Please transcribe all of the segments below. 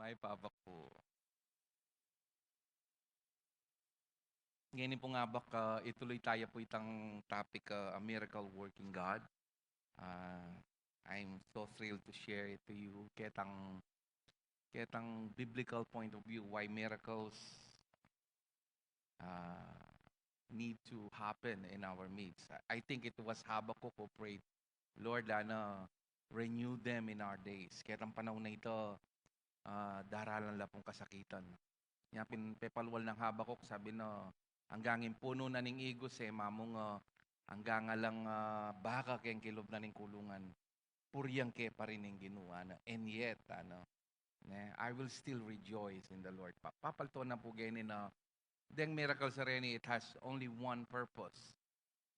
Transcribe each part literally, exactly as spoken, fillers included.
May pabak pu. Ngeni pung abak, ah, ituloy taya pu itang topic, ah, a miracle working God. Ah, I'm so thrilled to share it to you. Ketang, ketang biblical point of view why miracles, ah, need to happen in our midst. I, I think it was Habakkuk who prayed, "Lord, ano, renew them in our days." Ketang panaun a ita, ah, daralan la pung kasakitan. Nya pin pepalwal nang Habakkuk, sabi na, "Anggang ing punu na ning igus, e mamunga, anggang alang, ah, baka keng kilub na ning kulungan, purian ke pa rin ing Ginu," ana. And yet, ano, ne, "I will still rejoice in the Lord." Pa-, papalto na pu geni na deng miracles a reni, it has only one purpose,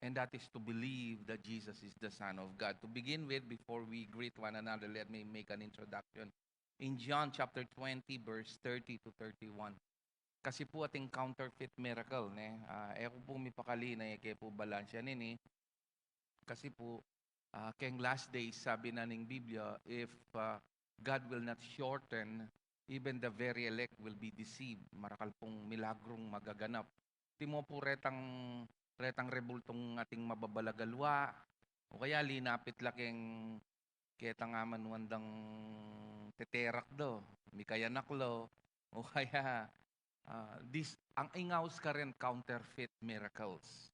and that is to believe that Jesus is the Son of God. To begin with, before we greet one another, let me make an introduction. In John chapter twenty, verse thirty to thirty-one. Kasi pu ating counterfeit miracle, ne? Ah, e ku pu mipakali na e ke pu balansya nini. Kasi pu, ah, keng last days, sabi na ning Biblia, if, ah, God will not shorten, even the very elect will be deceived. Marakal pung milagrung magaganap. Timo pu retang, retang rebultung ating mababalagalwa, o kaya linapit la keng ketang amanuan dang teterak da, mikayanak la, o kaya, ah, dis-, ang ingaus ka rin counterfeit miracles.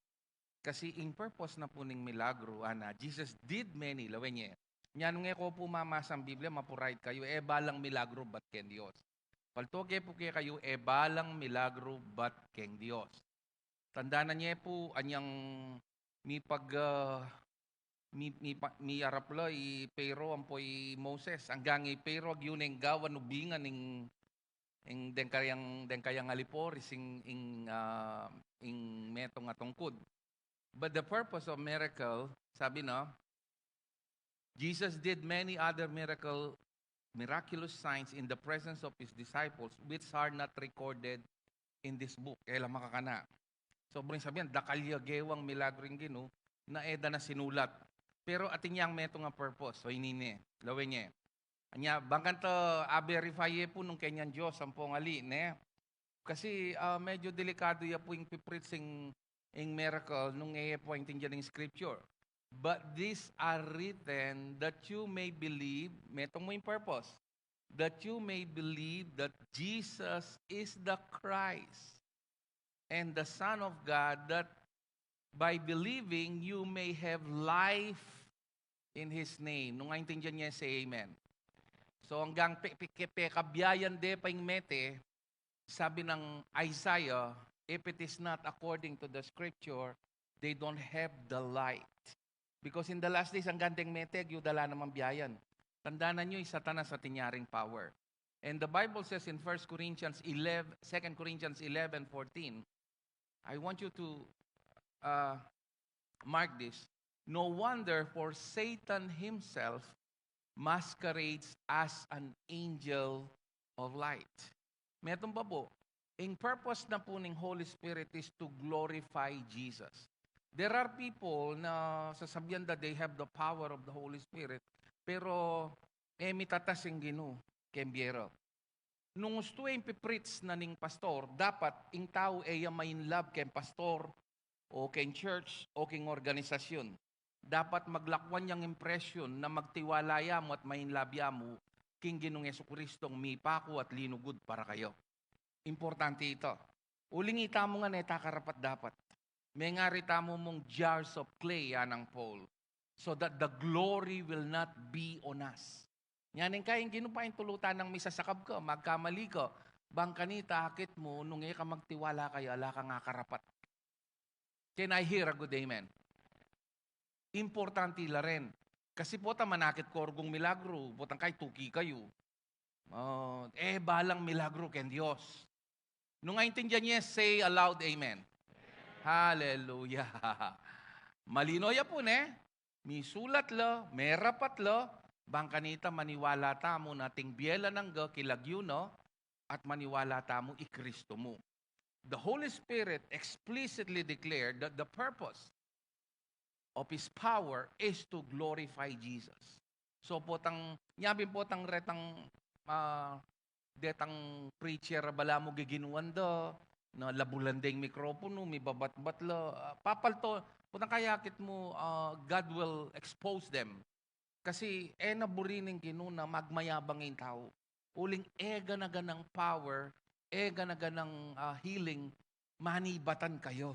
Kasi ing purpose na pu ning milagru, ana, Jesus did many, lawen ye. Nya nung e ko pu mamasang Biblia, mapuraid kayu, e balang milagru bat keng Dios. Palto ke pu kekayu, e balang milagru bat keng Dios. Tandanan ye pu, anyang mipag-, ah, mi-, mipa-, miarap la i Pharaoh ampo i Moses. Anggang i Pharaoh, agyu neng gawan ubingan ing, ing deng kayang, deng kayang aliporis ing, ing, ah, ing metung a tungkud. But the purpose of miracle, sabi na, Jesus did many other miracle, miraculous signs in the presence of his disciples, which are not recorded in this book. E la makakana. So, buring sabian, dakal ya gewang milagru ing Ginu na e da na sinulat. Pero atin yang metung a purpose. So, ini ne, lawen ye. Anya, bang kanita a-verify ye pu nung keni yang Dios ampong ali, ne? Kasi, ah, medyo delikado ya pu ing pipreach ing, ing miracle nung e ye pu aintindian ing scripture. "But these are written that you may believe," metung mu ing purpose, "that you may believe that Jesus is the Christ and the Son of God, that by believing you may have life in His name." Nung aintindian ye, say amen. So, anggang pe-, pe-, ke-, pekabiayan de pa ing mete, sabi nang Isaiah, "If it is not according to the scripture, they don't have the light." Because in the last days, anggang deng mete, agyu da la namang biayan. Tandanan yu, i Satanas atin ya ring power. And the Bible says in First Corinthians eleven, Second Corinthians eleven fourteen, I want you to, uh, mark this. "No wonder, for Satan himself masquerades as an angel of light." Metung pa pu, ing purpose na pu ning Holy Spirit is to glorify Jesus. There are people na sasabian da they have the power of the Holy Spirit, pero e mitatas ing Ginu keng bie ra. Nung ustu e ing pipreach na ning pastor, dapat ing tau e ya ma-in love keng pastor, o keng church, o keng organisasyun. Dapat maglakwan yang impression na magtiwala ya mu at ma-in love ya mu king Ginung Jesucristong mipaku at linugud para kayu. Importante ita. Uling itamu ngan e ta karapat-dapat. Mengari tamu mung jars of clay, anang Paul, "so that the glory will not be on us." Nya neng kaya ing Ginu pa ing tulutan nang misasakab ka, magkamali ka, bang kanita akit mu, nung e ka magtiwala kaya, ala kang akarapat. Can I hear a good amen? Importante la rin. Kasi pota manakit ko rugung milagru, potang kay tuki kayu. Oh, e balang milagru keng Dios. Nung aintindian ye, say a loud amen. Hallelujah. Malino ya pu, ne? Misulat la, merapat la, bang kanita maniwala tamu na ating bie alang angga kilagyu na, at maniwala tamu i Kristo mu. The Holy Spirit explicitly declared that the purpose of His power is to glorify Jesus. So, potang, nya pin potang retang, ah, detang preacher a balamu giginuan da, na labulan da ing mikropono, mibabatbat la, ah, papalto, potang kayakit mu, ah, God will expose them. Kasi e na buri ning Ginu na magmayabang ing tau. Uling e gana-ganang power, e gana-ganang, ah, healing, manibatan kayu.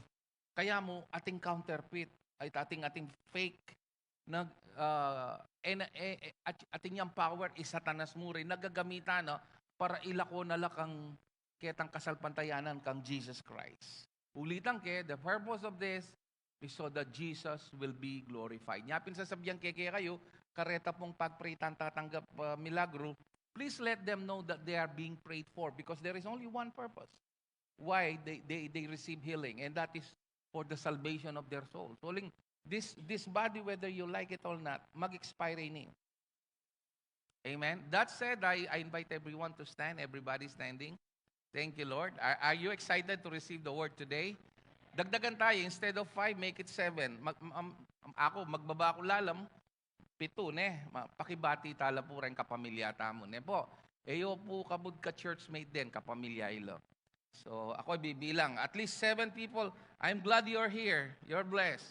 Kaya mu, ating counterfeit, ay, ating, ating fake, nag, ah, e na, e, e, at-, ating yang power, i Satanas mu rin, nagagamitan na para ilako na la kang ketang kasalpantayanan kang Jesus Christ. Ulitan ke, the purpose of this is so that Jesus will be glorified. Nya pin sasabian ke kekayu, kareta pung pagpray tang tatanggap, ah, milagru, please let them know that they are being prayed for because there is only one purpose why they, they, they receive healing, and that is for the salvation of their souls. Uling, this, this body, whether you like it or not, mag-expire ini. Amen. That said, I, I invite everyone to stand. Everybody standing. Thank you, Lord. Are, are you excited to receive the word today? Dagdagan tayo. Instead of five, make it seven. Mag, am, am, ako, magbaba ako lalam. Pitu, ne? Ma-, pakibati tala pu rin kapamilya tamu, ne po? E yu pu kabud ka-churchmate din, kapamilya yu la. So, ako bibilang. At least seven people. I'm glad you're here. You're blessed.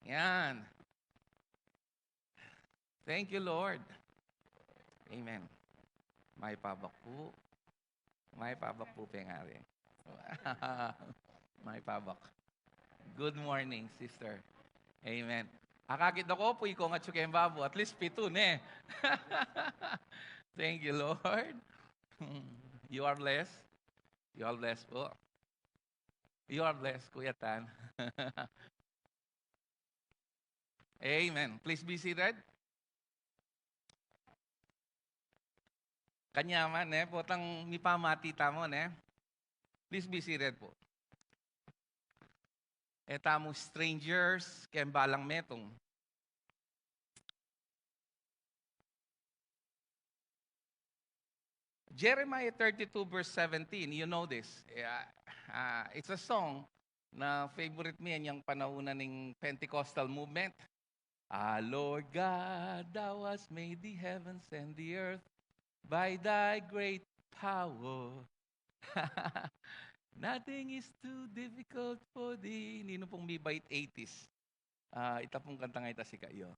Yan. Thank you, Lord. Amen. Mayap a abak pu. Mayap a abak pu, pengari. Mayap a abak. Good morning, sister. Amen. Akakit da ku pu, ikong atsu keng babu. At least pitu, ne? Thank you, Lord. You are blessed. You are blessed pu. You are blessed, Kuya Tan. Amen. Please be seated. Kanyaman, ne? Potang mipamati tamu, ne? Please be seated pu. E tamu strangers keng balang metung. Jeremiah thirty-two verse seventeen, you know this. Yeah, ah, it's a song na favorite mi, yan yang panahon na ning Pentecostal movement. Ah, Lord God, thou hast made the heavens and the earth by thy great power. Nothing is too difficult for thee. Ninu pung mibait eighties? Ah, ita pung kantang ita sikayu.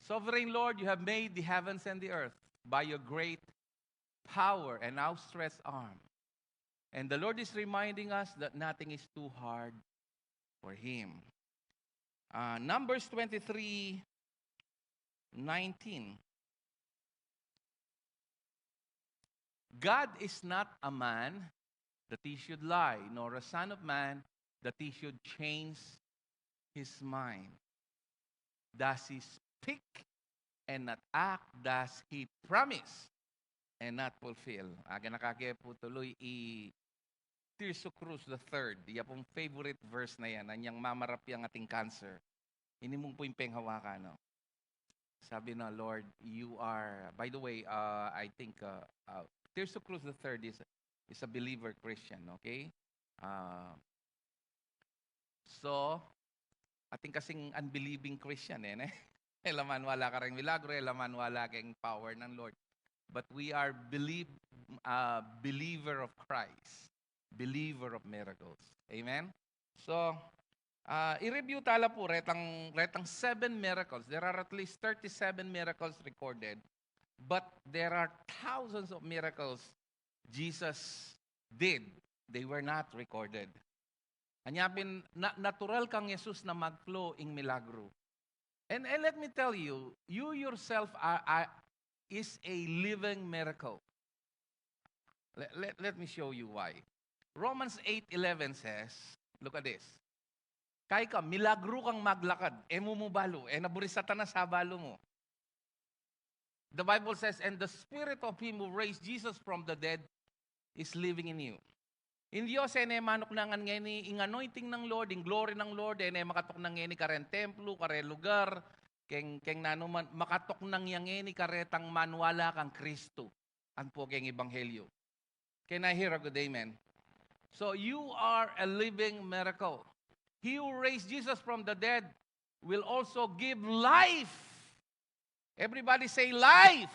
Sovereign Lord, you have made the heavens and the earth by your great power and outstretched arm. And the Lord is reminding us that nothing is too hard for Him. Uh, Numbers twenty-three nineteen. God is not a man that he should lie, nor a son of man that he should change his mind. Does he speak and not act? Does he promise and not fulfill? Aga na kake pu tuloy i Tirso Cruz the third. Iya pung favorite verse na yan. Anyang mamarap yang ating cancer. Ini mu pu ing penghawakan, no? Sabi na, "Lord, you are," by the way, uh, I think, uh, uh, Tirso Cruz the third is, is a believer Christian, okay? Uh, so, atin kasing unbelieving Christian, e, ne? E la maniwala kareng milagro, e la maniwala keng power ng Lord. But we are believe, uh, believer of Christ, believer of miracles. Amen? So, ah, i-review tala pu retang, retang seven miracles. There are at least thirty-seven miracles recorded, but there are thousands of miracles Jesus did. They were not recorded. Anya pin, na-, natural kang Jesus na magklo ing milagro. And, and let me tell you, you yourself are, are, is a living miracle. Let, let, let me show you why. Romans eight eleven says, look at this. Kay ka, milagro kang maglakad, e mu mu balu, e na buri Satanas a balu mu. The Bible says, "And the spirit of him who raised Jesus from the dead is living in you." Ing Dios, e ne manuknangan ngeni ing anointing ng Lord, ing glory ng Lord, e ne makatuknang ngeni kareng templo, kareng lugar, keng, keng nanu man, makatuknang ya ngeni karetang maniwala kang Kristo ampo keng ebanghelyo. Can I hear a good amen? So you are a living miracle. He who raised Jesus from the dead will also give life. Everybody say, "Life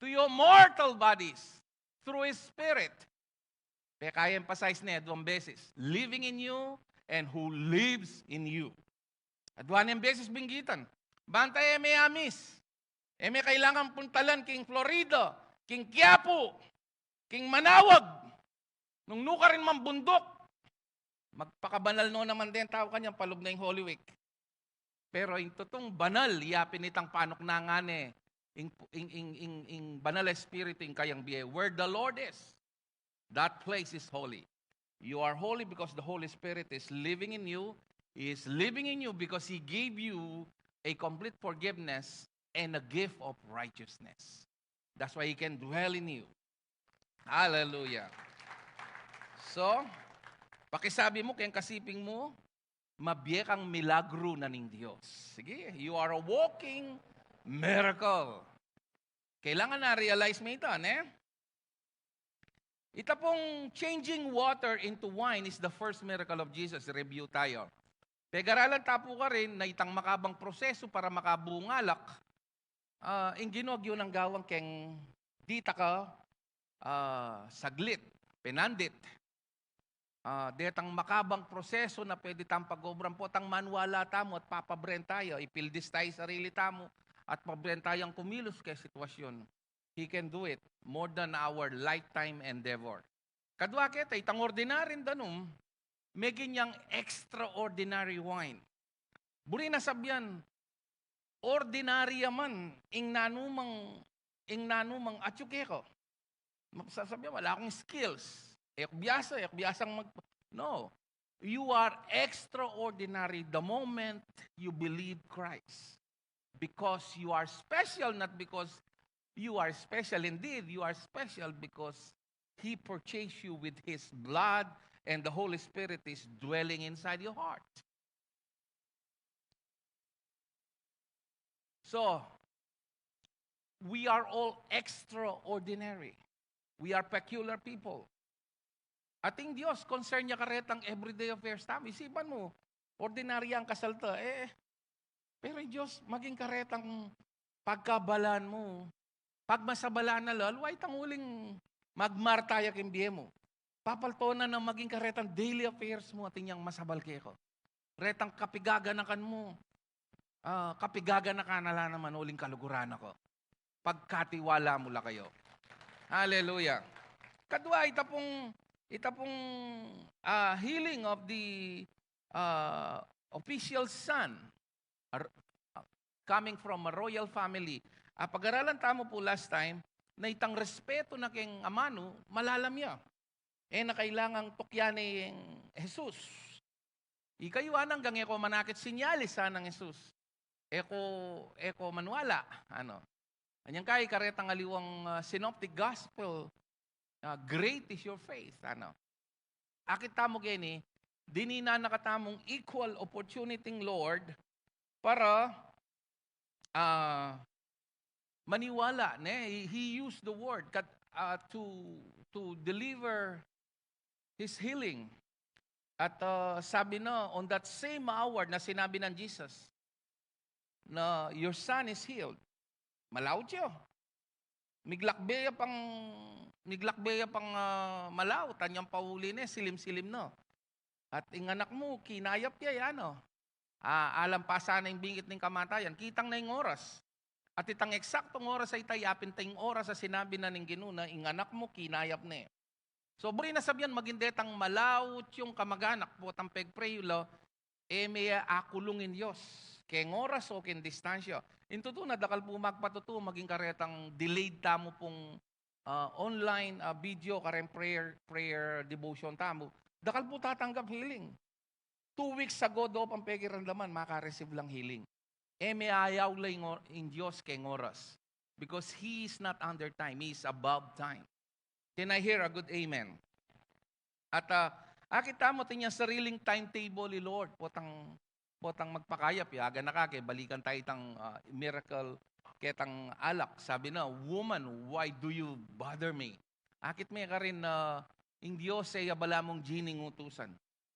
to your mortal bodies." through His Spirit. Peka-emphasize ne, duang beses. Living in you and who lives in you. Adua neng beses binggitan. Banta e me a-miss. E me kailangan puntalan king Florida, king Quiapo, king Manaoag. Nung nukarin mang bunduk, magpakabanal no naman deng tau kanyan, palub na ing Holy Week. Pero ing tutung banal, yapin itang panuknangan e, ing, ing, ing, ing, ing banal a espiritu, ing kayang bie. Where the Lord is, that place is holy. You are holy because the Holy Spirit is living in you. He is living in you because He gave you a complete forgiveness and a gift of righteousness. That's why He can dwell in you. Hallelujah. So, pakisabi mu keng kasiping mu, mabie kang milagru na ning Dios. Sige, you are a walking miracle. Kailangan na-realize me ita, ne? Ita pung changing water into wine is the first miracle of Jesus. Review tayo. Pegaralan ta pu karin na itang makabang proseso para makabung alak, ah, ing Ginu agyang gawan keng dita ka, ah, saglit, pinandit. Ah, detang makabang proseso na pwede tang pag-obran, potang maniwala tamu at papabrenta ya, ipildis tayo sarili tamu at pabrenta yang kumilos keng sitwasyun. He can do it more than our lifetime endeavor. Kadua keta, itang ordinaryung danum, meging yang extraordinary wine. Buri na sabian, ordinary ya man ing nanumang, ing nanumang atyu keka. Sasabian, wala akong skills. E ku biasa, e ku biasang mag-, no. You are extraordinary the moment you believe Christ. Because you are special, not because you are special. Indeed, you are special because He purchased you with His blood, and the Holy Spirit is dwelling inside your heart. So, we are all extraordinary. We are peculiar people. Ating Dios, concern ya karetang everyday affairs tamu. Isipan mu, ordinarya ing kasal ta, e. Pero ing Dios, maging karetang pagkabalan mu. Pagmasabalan na la, aliwa itang uling magmartaya king bie mu. Papaltunan na maging karetang daily affairs mu, atin yang masabal keka. Retang kapigaganakan mu, ah, kapigaganakan na la naman uling kaluguran na ka. Pagkatiwala mu la kaya. Hallelujah. Kadua, ita pung, ita pung, ah, healing of the, ah, official son. Ar-, ah, coming from a royal family. Ah, pag-aralan tamu pu last time, na itang respeto na keng amanu, malalam ya. E na kailangang tukyan ing Jesus. Ikayu, anang, gang e ko manakit sinyalis, anang Jesus. E ko, e ko maniwala, ano. Anyang kai karetang aliwang, ah, synoptic gospel, ah, "Great is your faith," ano. Akit tamu keni, dininan na katamung equal opportunity ning Lord para, ah, maniwala, ne? He, he used the word kat-, ah, to, to deliver his healing. At, ah, sabi na, on that same hour na sinabi nang Jesus na, "Your son is healed." Malaut ya. Miglakbe ya pang, miglakbe ya pang, ah, malaut, anyang pauli ne, silim-silim na. At ing anak mu, kinayap ya, ya, no? Ah, alampasan na ing bingit ning kamatayan, kitang na ing oras. At itang eksaktong oras a ita, yapin ta ing oras a sinabi na ning Ginu na, "Ing anak mu, kinayap ne." So, buri na sabian, maging detang malaut yung kamag-anak, potang peg-pray la, e me akulung ing Dios keng oras o keng distansya. Ing tutu na, dakal pu magpatutu, maging karetang delayed tamu pung, ah, online, ah, video, kareng prayer, prayer devotion tamu. Dakal pu tatanggap healing. Two weeks ago, do pang pekiramdaman, maka-receive lang healing. E me ayaw la ing or-, ing Dios keng oras. Because He is not under time. He is above time. Can I hear a good amen? At, ah, akit tamu, atin yang sariling timetable i Lord. Potang, potang magpakayap, ya, aganaka ke, balikan tayu itang, ah, miracle ketang alak. Sabi na, "Woman, why do you bother me?" Akit me karin na ing Dios e ya balamu ing genie ning utusan.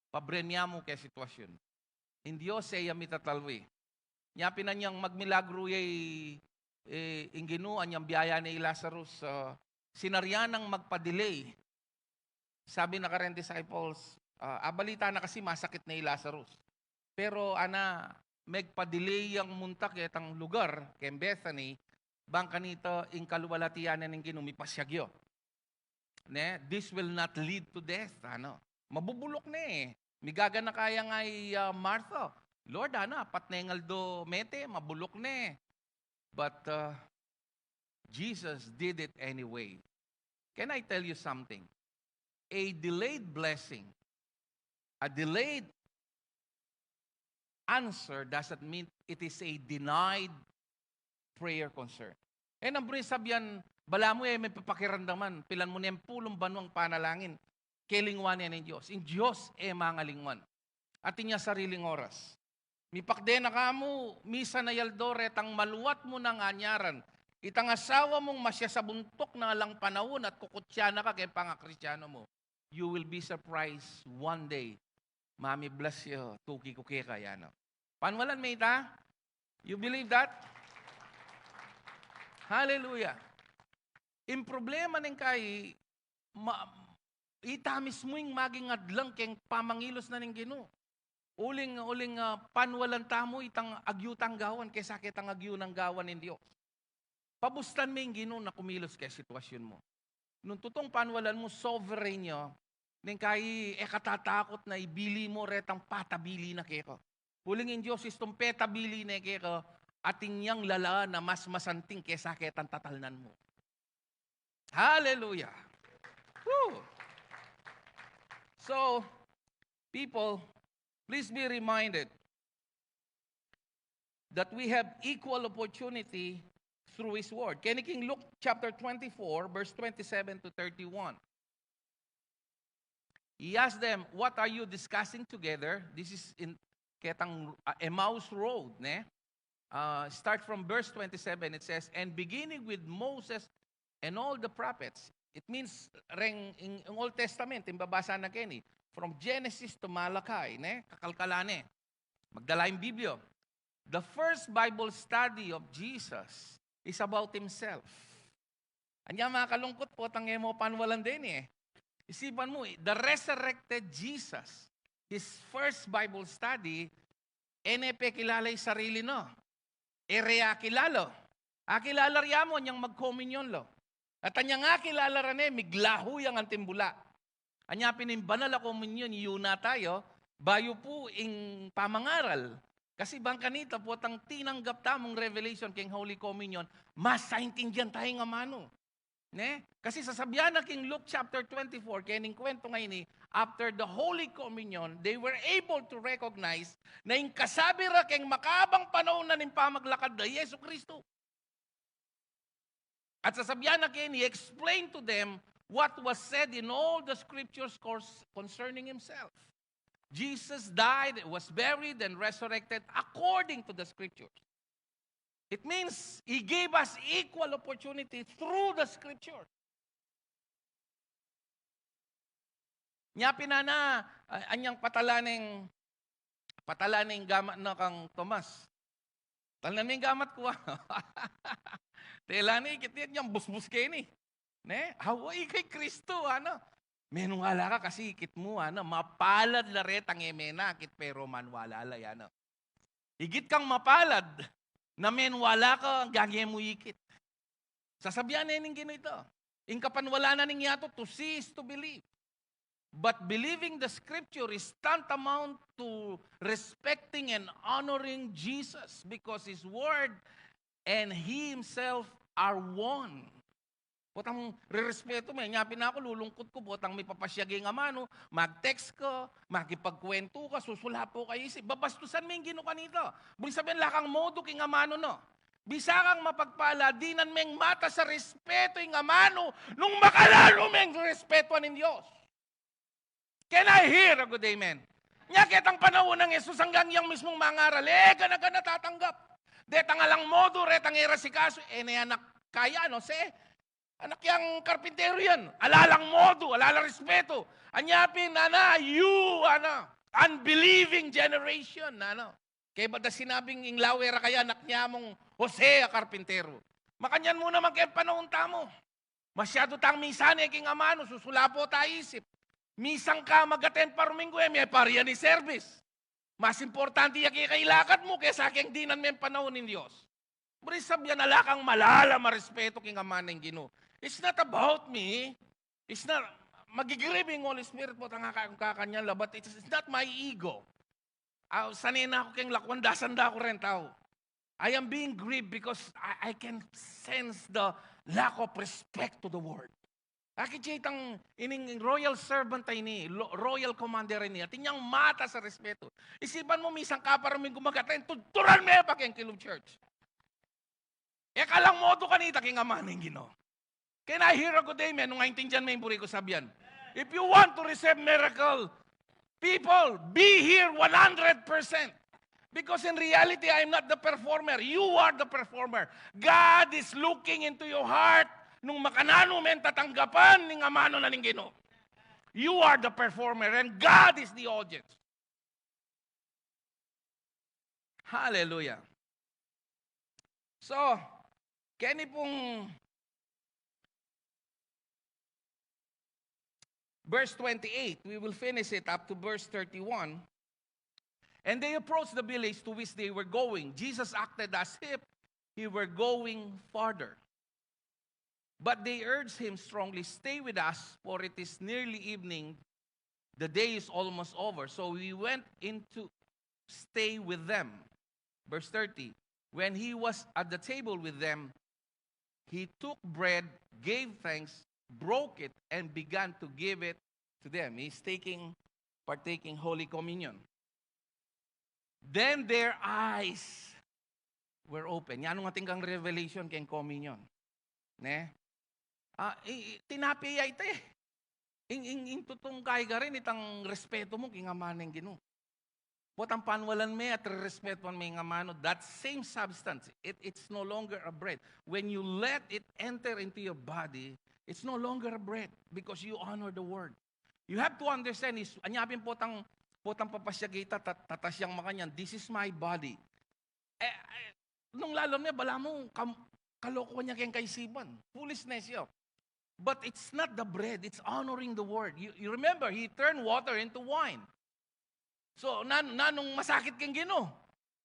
Pabren ya mu keng sitwasyun. Ing Dios e ya mitatalwi. Nya pin anyang magmilagru ya i, e, ing Ginu, anyang biyaya ne i Lazarus, ah, sinaryan nang magpa-delay. Sabi na karen disciples, ah, abalita na kasi masakit na i Lazarus. Pero, ana, megpa-delay yang munta ketang lugar, keng Bethany, bang kanita ing kaluwalhatian na ning Ginu mipasyag yu. Ne? This will not lead to death, ano? Mabubulok ne, eh. Migaganaka ya nga i, ah, Martha. Lord, ana, apat neng aldo mete, mabulok ne. But, uh, Jesus did it anyway. Can I tell you something? A delayed blessing, a delayed answer doesn't mean it is a denied prayer concern. E nang buri sabyan, balamu e me papakiramdaman, pilan mu neng pulung banuang panalangin, kelingwan ne ning Dios. Ing Dios e mangalingwan. Atin ya sariling oras. Mipakde na ka mu, misan a aldo retang maluat mu nang anyaran. Itang asawa mung masya sa buntuk na alang panaun at kukutya na ka keng pangakristyanu mu. You will be surprised one day. Mami bless you, tuki ku keka, ya no. Panwalan me ita? You believe that? Hallelujah. Ing problema neng kai, ma-, ita mismu ing maging adlang keng pamangilus na ning Ginu. Uling, uling, ah, panwalan tamu itang agyu tang gawan kesa ketang agyu nang gawan ning Dios. Pabustan me ing Ginu na kumilos keng sitwasyun mu. Nung tutung panwalan mu, sovereign ya, neng kai e ka tatakut na ibili mu retang patabili na keka. Uling ing Dios istung petabili ne keka, atin yang lalaan a mas masanting kesa ketang tatalnan mu. Hallelujah. Woo. So, people, please be reminded that we have equal opportunity through His Word. Keni king Luke chapter twenty-four, verse twenty-seven to thirty-one. He asked them, "What are you discussing together?" This is in ketang, uh, Emmaus Road, ne? Uh, start from verse twenty-seven, it says, "And beginning with Moses and all the prophets." It means, reng, ing, ing Old Testament, ing babasa na keni, from Genesis to Malachi, ne? Kakalkalan ne. Magdala ing Biblia. The first Bible study of Jesus is about himself. Anya, makalungkut, potang e mu panwalan deni e. Isipan mu, the resurrected Jesus, his first Bible study, e ne pekilala ing sarili na. E re akilala. Akilala rya mu anyang magkomunyon la. At anyang akilala ra ne, miglahu yang anting bula. Anya pin ing banal a komunyon, yuna tayu, bayu pu ing pamangaral. Kasi bang kanita, potang tinanggap tamung revelation keng Holy Communion, masaintindian tayu ing amanu. Ne? Kasi sasabian na king Luke chapter twenty-four, keni ing kwentong ini, after the Holy Communion, they were able to recognize na ing kasabi ra keng makabang panaun na ning pamaglakad da i Jesu Cristo. At sasabian na keni, he explained to them what was said in all the scriptures cons-, concerning himself. Jesus died, was buried, and resurrected according to the scriptures. It means he gave us equal opportunity through the scripture. Nya pin, ana, a-, anyang patalan neng, patalan neng gamat na kang Tomas. Talnan me ing gamat ku, a. Tela ne, ikit ne, anyang busbus keni. Ne? Awa, ika i Kristo, ana. Meniwala ka kasi ikit mu, ana, mapalad la retang e menakit pero maniwala la, ana. Igit kang mapalad na meniwala ka, gage mu ikit. Sasabian ne ning Ginu ita. Ing kapanwalan na ning yatu, to see is to believe. But believing the scripture is tantamount to respecting and honoring Jesus because his word and he himself are one. Potang rerespetu me, nya pin aku lulungkut ku, potang mipapasyag ing amanu, mag-text ka, makipagkwentu ka, susulapo ka, isi, babastusan me ing Ginu kanita. Buri sabian, ala kang modu king amanu na. Bisa kang mapagpala, dinan meng matas a respetu ing amanu, nung makalalu meng respetuan ing Dios. Can I hear a good amen? Nya ketang panaun nang Jesus anggang yang mismung mangaral, e, gana-gana tatanggap. Detang alang modu, retang e ra asikasu, e ne anak kaya, no, se, anak yang karpintero yan. Ala lang modu, ala lang respetu. Anya pin, ana, you, ana, unbelieving generation, ana. Kaya ba da sinabing ing lawe ra kaya anak nya mung Jose a karpintero? Makanyan mu naman keng panaun tamu. Masyadu tang misan e king amanu, susulapo ta isip. Misan ka mag-attend pa Ruminggu e, me pa ria ing service. Mas importante ya keka ing lakad mu kesa keng dinan me ing panaun ning Dios. Buri sabyan, ala kang malalam a respetu king amanu ning Ginu. It's not about me. It's not, magigrieve ing Holy Spirit, potang kakanyan la, but it's, it's not my ego. Ah, sane na ku keng lakwan, dasan da ku reng tau. I am being grieved because I, I can sense the lack of respect to the word. Akit ye itang ining royal servant a ini, lo-, royal commander a ini, atin yang matas a respetu. Isipan mu, misan ka pa Ruminggu mag-attend, tuturan me pa keng kilub church. E ka lang motu kanita king amanu ning Ginu. Can I hear a good amen? Nung aintindian me ing buri kung sabyan. If you want to receive miracle, people, be here one hundred percent. Because in reality, I'm not the performer. You are the performer. God is looking into your heart. Nung makananu me ing tatanggapan ning amanu na ning Ginu. You are the performer and God is the audience. Hallelujah. So, keni pung verse twenty-eight, we will finish it up to verse thirty-one. And they approached the village to which they were going. Jesus acted as if he were going farther. But they urged him strongly, "Stay with us, for it is nearly evening. The day is almost over." So he went in to stay with them. Verse thirty. When he was at the table with them, he took bread, gave thanks, broke it, and began to give it to them. He's taking, partaking Holy Communion. Then their eyes were open. Yan ang atin kang revelation keng communion. Ne? Ah, i-, i-, tinape ya ita e. Ing, ing, ing tutung kayga rin, itang respetu mu king amanu ning Ginu. Potang panwalan me at rerespetuan me ing amanu, that same substance, it, it's no longer a bread. When you let it enter into your body, it's no longer a bread because you honor the word. You have to understand is, anya pin potang, potang papasyag ita, tat-, tatas yang makanyan, "This is my body." Eh, eh, nung lalam ne, balamu, kam-, kalokuan ya keng kaisipan. Foolishness ya. But it's not the bread, it's honoring the word. You, you remember, he turned water into wine. So, nan-, nanung masakit keng Ginu?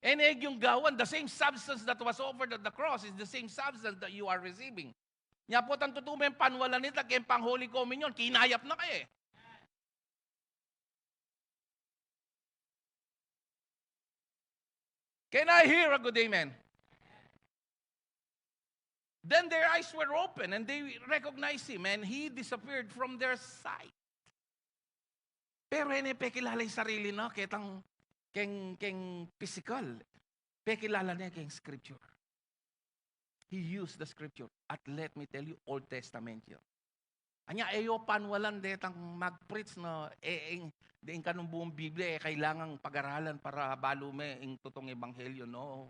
E ne yung gawan, the same substance that was offered at the cross is the same substance that you are receiving. Nya potang tutu me ing panwalan nita keng pang Holy Communion, kinayap na ka e. Can I hear a good amen? Then their eyes were open and they recognized him and he disappeared from their sight. Pero e ne pekilala ing sarili na ketang keng, keng pisikal. Pekilala ne keng scripture. He used the scripture. At let me tell you, Old Testament ya. Anya, e yo panwalan detang mag-preach na, e, ing, de ing kanung buung Biblia, e kailangang pag-aralan para balu me ing tutung ebanghelyo, no.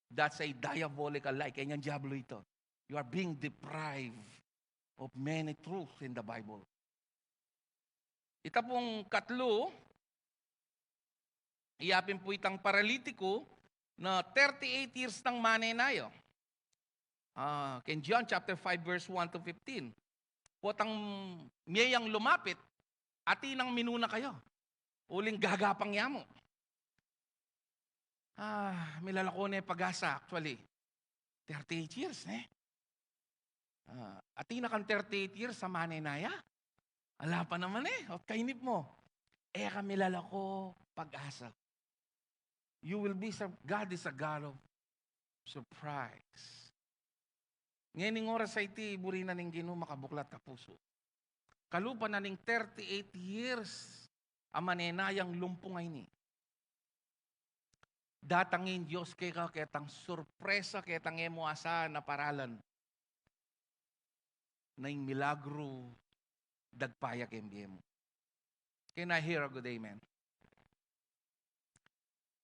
That's a diabolical lie. Kaya niyang diablo ito. You are being deprived of many truths in the Bible. Ita pung katlu, iya pin pu itang paralitiku na thirty-eight years nang manenaya. Ah, keng John chapter five, verse one to fifteen. Potang mie yang lumapit, atin nang minuna kaya. Uling gagapang ya mu. Ah, milalako ne pag-asa, actually. Thirty-eight years, ne? Ah, atin na kang thirty-eight years a manenaya? Ala pa naman e, ot kainip mu. E ka milalako pag-asa. You will be sur-, God is a God of surprise. Ngening oras a iti, buri na ning Ginu makabuklat a pusu. Kalupa na ning thirty-eight years a manenayang lumpung a ini. Datang ing Dios keka ketang surpresa, ketang e mu asahan a paralan na ing milagru dagpa ya keng bie mu. Can I hear a good amen?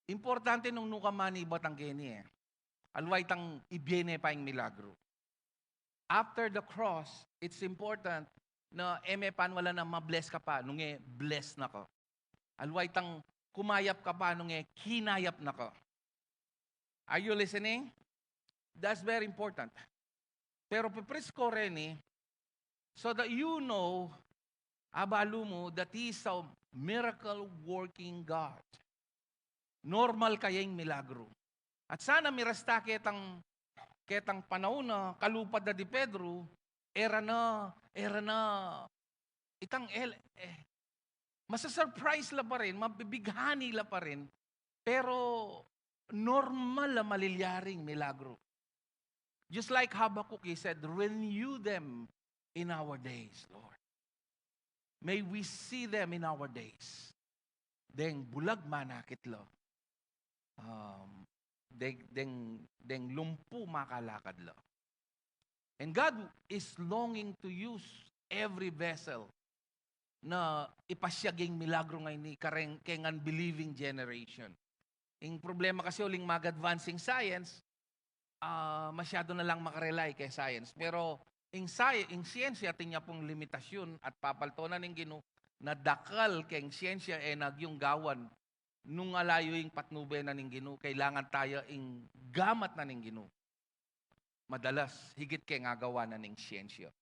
Importante nung nukaman ibat ang keni e. Aliwa itang ibie ne pa ing milagru. After the cross, it's important na e me panwalan a ma-bless ka pa, nung e bless na ka. Aliwa itang kumayap ka pa, nung e kinayap na ka. Are you listening? That's very important. Pero pe-preach ko reni, so that you know, abalu mu, that He is a miracle working God. Normal kaya ing milagro. At sana mirasta ketang, ketang panaun na kalupad na di Pedro, e ra na, e ra na, itang el-, eh, masasurprise la pa rin, mabibighani la pa rin, pero normal la malilyaring milagro. Just like Habakkuk, he said, "Renew them in our days, Lord." May we see them in our days. Deng bulag manakit la. Um, deng, deng, deng lumpu makalakad la. And God is longing to use every vessel na ipasyag ing milagro ngeni kareng, keng unbelieving generation. Ing problema kasi uling mag-advance ing science, ah, masyado na lang makarely keng science. Pero ing sci-, ing siyensya, atin ya pung limitasyun at papaltunan ning Ginu, na dakal keng siyensya e na agyung gawan nung ala yu ing patnube na ning Ginu, kailangan taya ing gamat na ning Ginu. Madalas, higit keng agawa na ning siyensya.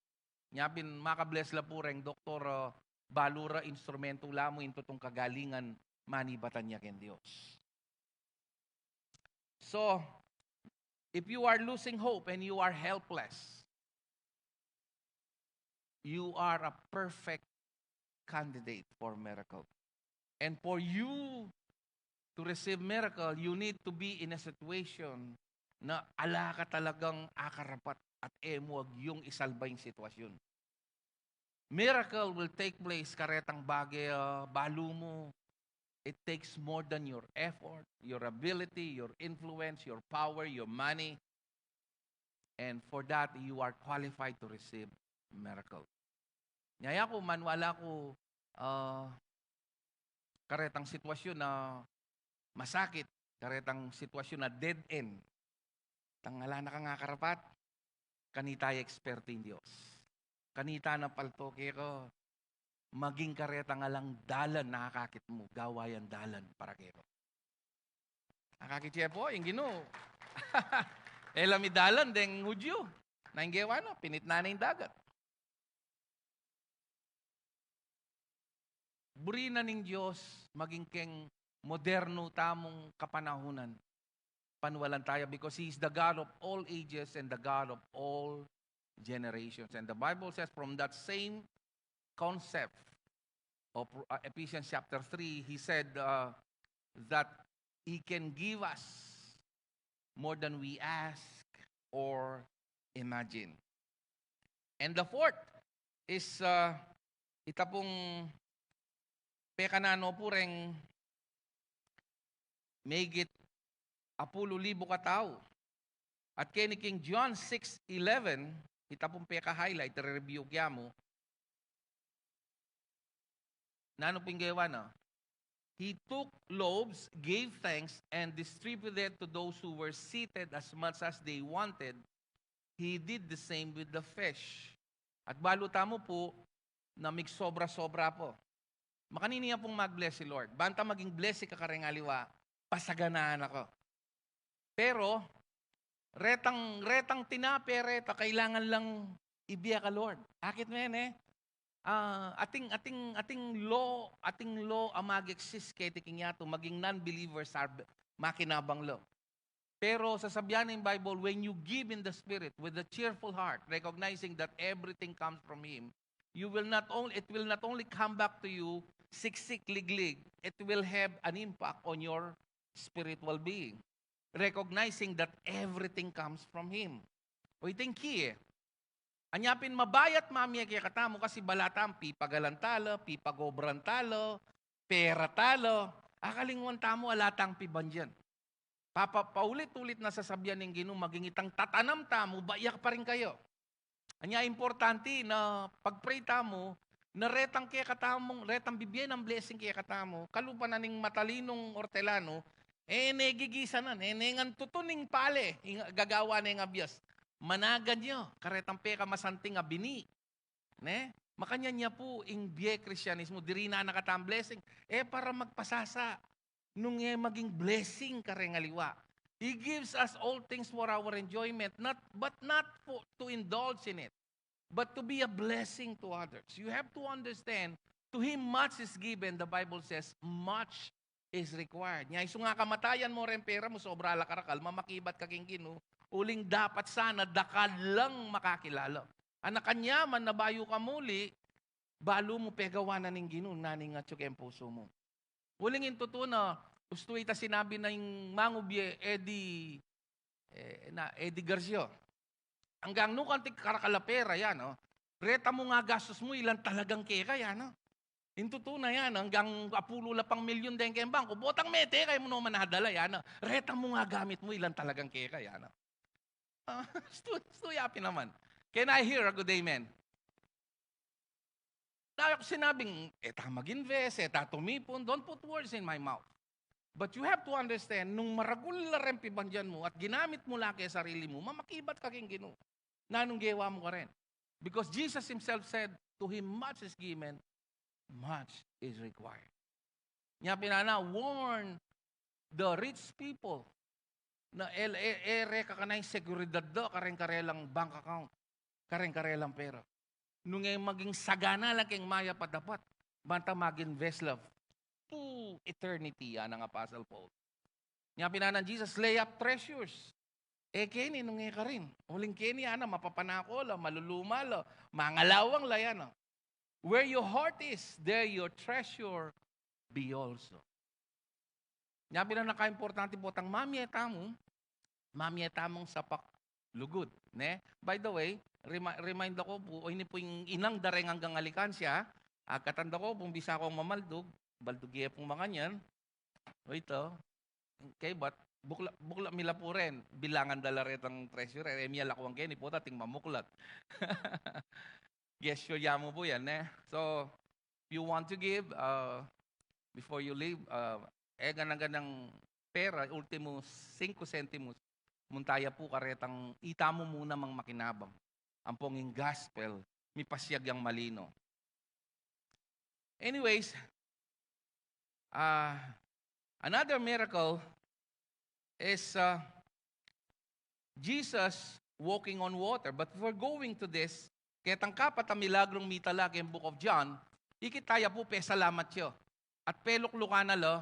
Nya pin maka-bless la pu reng doktor, ah, balu ra instrumento la mu ing tutung kagalingan manibatan ya keng Dios. So, if you are losing hope and you are helpless, you are a perfect candidate for miracle. And for you to receive miracle, you need to be in a situation na ala ka talagang akarapat at e mu agyung isalba ing sitwasyun. Miracle will take place karetang bage, ah, balu mu. It takes more than your effort, your ability, your influence, your power, your money. And for that, you are qualified to receive miracle. Nya yaku, maniwala ku, ah, karetang sitwasyun na masakit, karetang sitwasyun na dead end. Tang ala na kang akarapat, kanita ya eksperto ing Dios. Kanita na palto keka, maging karetang alang dalan na akakit mu, gawa yang dalan para keka. Akakit ye pu, ing Ginu. E la midalan deng Hudyu. Na ing gewa na, pinitnan na ing dagat. Buri na ning Dios maging keng modernu tamung kapanahunan. Paniwalan taya, because He is the God of all ages and the God of all generations. And the Bible says from that same concept of, uh, Ephesians chapter three, he said, uh, that He can give us more than we ask or imagine. And the fourth is, uh, ita pung pekananu pu reng megit apulu libu katau. At keni king John six eleven, ita pung peka-highlight, re-review ke mu. Nanu pung gewa na? He took loaves, gave thanks, and distributed to those who were seated as much as they wanted. He did the same with the fish. At balu tamu pu na migsobra-sobra pu. Makanini ya pung mag-bless i Lord? Banta maging blessing ka kareng aliwa, pasaganaan na ka. Pero retang, retang tinape reta, kailangan lang ibie ka Lord. Akit me ne? Ah, ating, ating, ating law, ating law a mag-exist keti king yatu, maging non-believers are b-, makinabang la. Pero sasabian ning Bible, when you give in the Spirit with a cheerful heart, recognizing that everything comes from Him, you will not only, it will not only come back to you siksik, liglig, it will have an impact on your spiritual being. Recognizing that everything comes from Him. O, iti ing key e. Anya pin mabayat mamie kekatamu kasi bala tang pipagalan tala, pipagobran tala, pera tala, akalingwan tamu ala tang pibandian. Papa, paulit-ulit na sasabian ning Ginu, maging itang tatanam tamu, baya pa rin kayu. Anya importante na pag-pray tamu, na retang kekatamung, retang bibie nang blessing kekatamu, kalupa na ning matalinung ortelano, e ne gigisanan, e ne ngan tutun ing pale, ing gagawa ne ing abias. Managan yu karetang pekamasanting a bini. Ne? Makanyan ya pu ing bie Kristianismo, diri na nakatang blessing. E para magpasasa, nung e maging blessing kareng aliwa. He gives us all things for our enjoyment, not, but not for, to indulge in it, but to be a blessing to others. You have to understand, to him much is given, the Bible says, much is required. Nya, isu nga kamatayan mu reng pera mu, sobra la karakal, mamakibat ka king Ginu, uling dapat sana dakal lang makakilala. Anakan ya man na bayu ka muli, balu mu pegawa na ning Ginu, nanu ing atyu keng pusu mu. Uling ing tutu na, ustu ita sinabi na ing mangubie, Eddie, eh, na, Eddie Garcia. Anggang nu kanting karakal a pera, yan, no? Reta mu nga gastus mu, ilan talagang keka, yan, no? Ing tutu na yan, anggang apulu la pang milyon deng keng bangku, botang mete, kaya mu no man nadala, yan, no? Reta mu nga gamit mu, ilan talagang keka, yan, no? Ah, stu, stu ya pin naman. Can I hear a good amen? Daya ku sinabing, e ta mag-invest, e ta tumipun, don't put words in my mouth. But you have to understand, nung maragul la reng pibandian mu at ginamit mu la keng sarili mu, mamakibat ka king Ginu. Nanung gewa mu karin? Because Jesus himself said, "To him much is given, much is required." Nya pin na, warn the rich people na el, e, e reka kanita ing seguridad da kareng karelang bank account, kareng karelang pera. Nung e maging sagana la keng mayap a dapat, banta mag-invest la to eternity, yan ang Apostle Paul. Nya pin nang Jesus, "Lay up treasures." E keni nung e karin. Uling keni, ana, mapapanako la, maluluma la, mangalawang la, yan, a. "Where your heart is, there your treasure be also." Nya pin nang kaimportante potang mamie tamu, mamie tamung sapak lugud, ne? By the way, remi-, remind aku pu, o ini pu ing inang da reng anggang alikansya, agkatan da ku pu, bisa kung mamaldug, baldug ye pung makanyan. O ita, kaybat, bukla, bukla mi la pu ren, bilangan da la retang treasure, e mi alakuan keni, pota ating mamuklat. Gesture ya mu pu yan, ne? So, if you want to give, uh, before you leave, uh, e gana-ganang pera, ultimo singko sentimus, munta ya pu karetang ita mu muna mang makinabang. Ampong ing gospel, mipasiag yang malino. Anyways, uh, another miracle is, uh, Jesus walking on water. But before going to this, ketang kapat a milagrung mitala keng Book of John, ikit taya pu pesalamat ya. At peluklukan na la,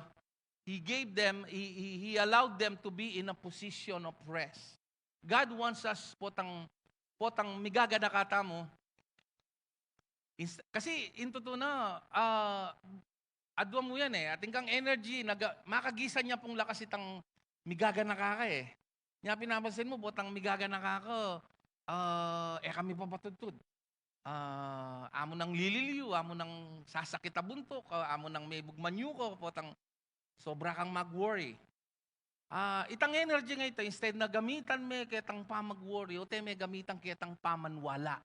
he gave them, he, he, he allowed them to be in a position of rest. God wants us, potang, potang migaganaka tamu. Inst-, kasi, ing tutu na, ah, adwa mu yan e, atin kang energy, naga-, makagisan ya pung lakas itang migaganaka ka e. Nya pin napansin mu, potang migaganaka ka, ah, e ka mipapatudtud. Ah, amu nang lililiyu, amu nang sasakit a buntuk, ah, amu nang mebug manyuko, potang sobra kang mag-worry. Ah, itang energy nga ita, instead na gamitan me ketang pamag-worry, o te me gamitan ketang pamanwala.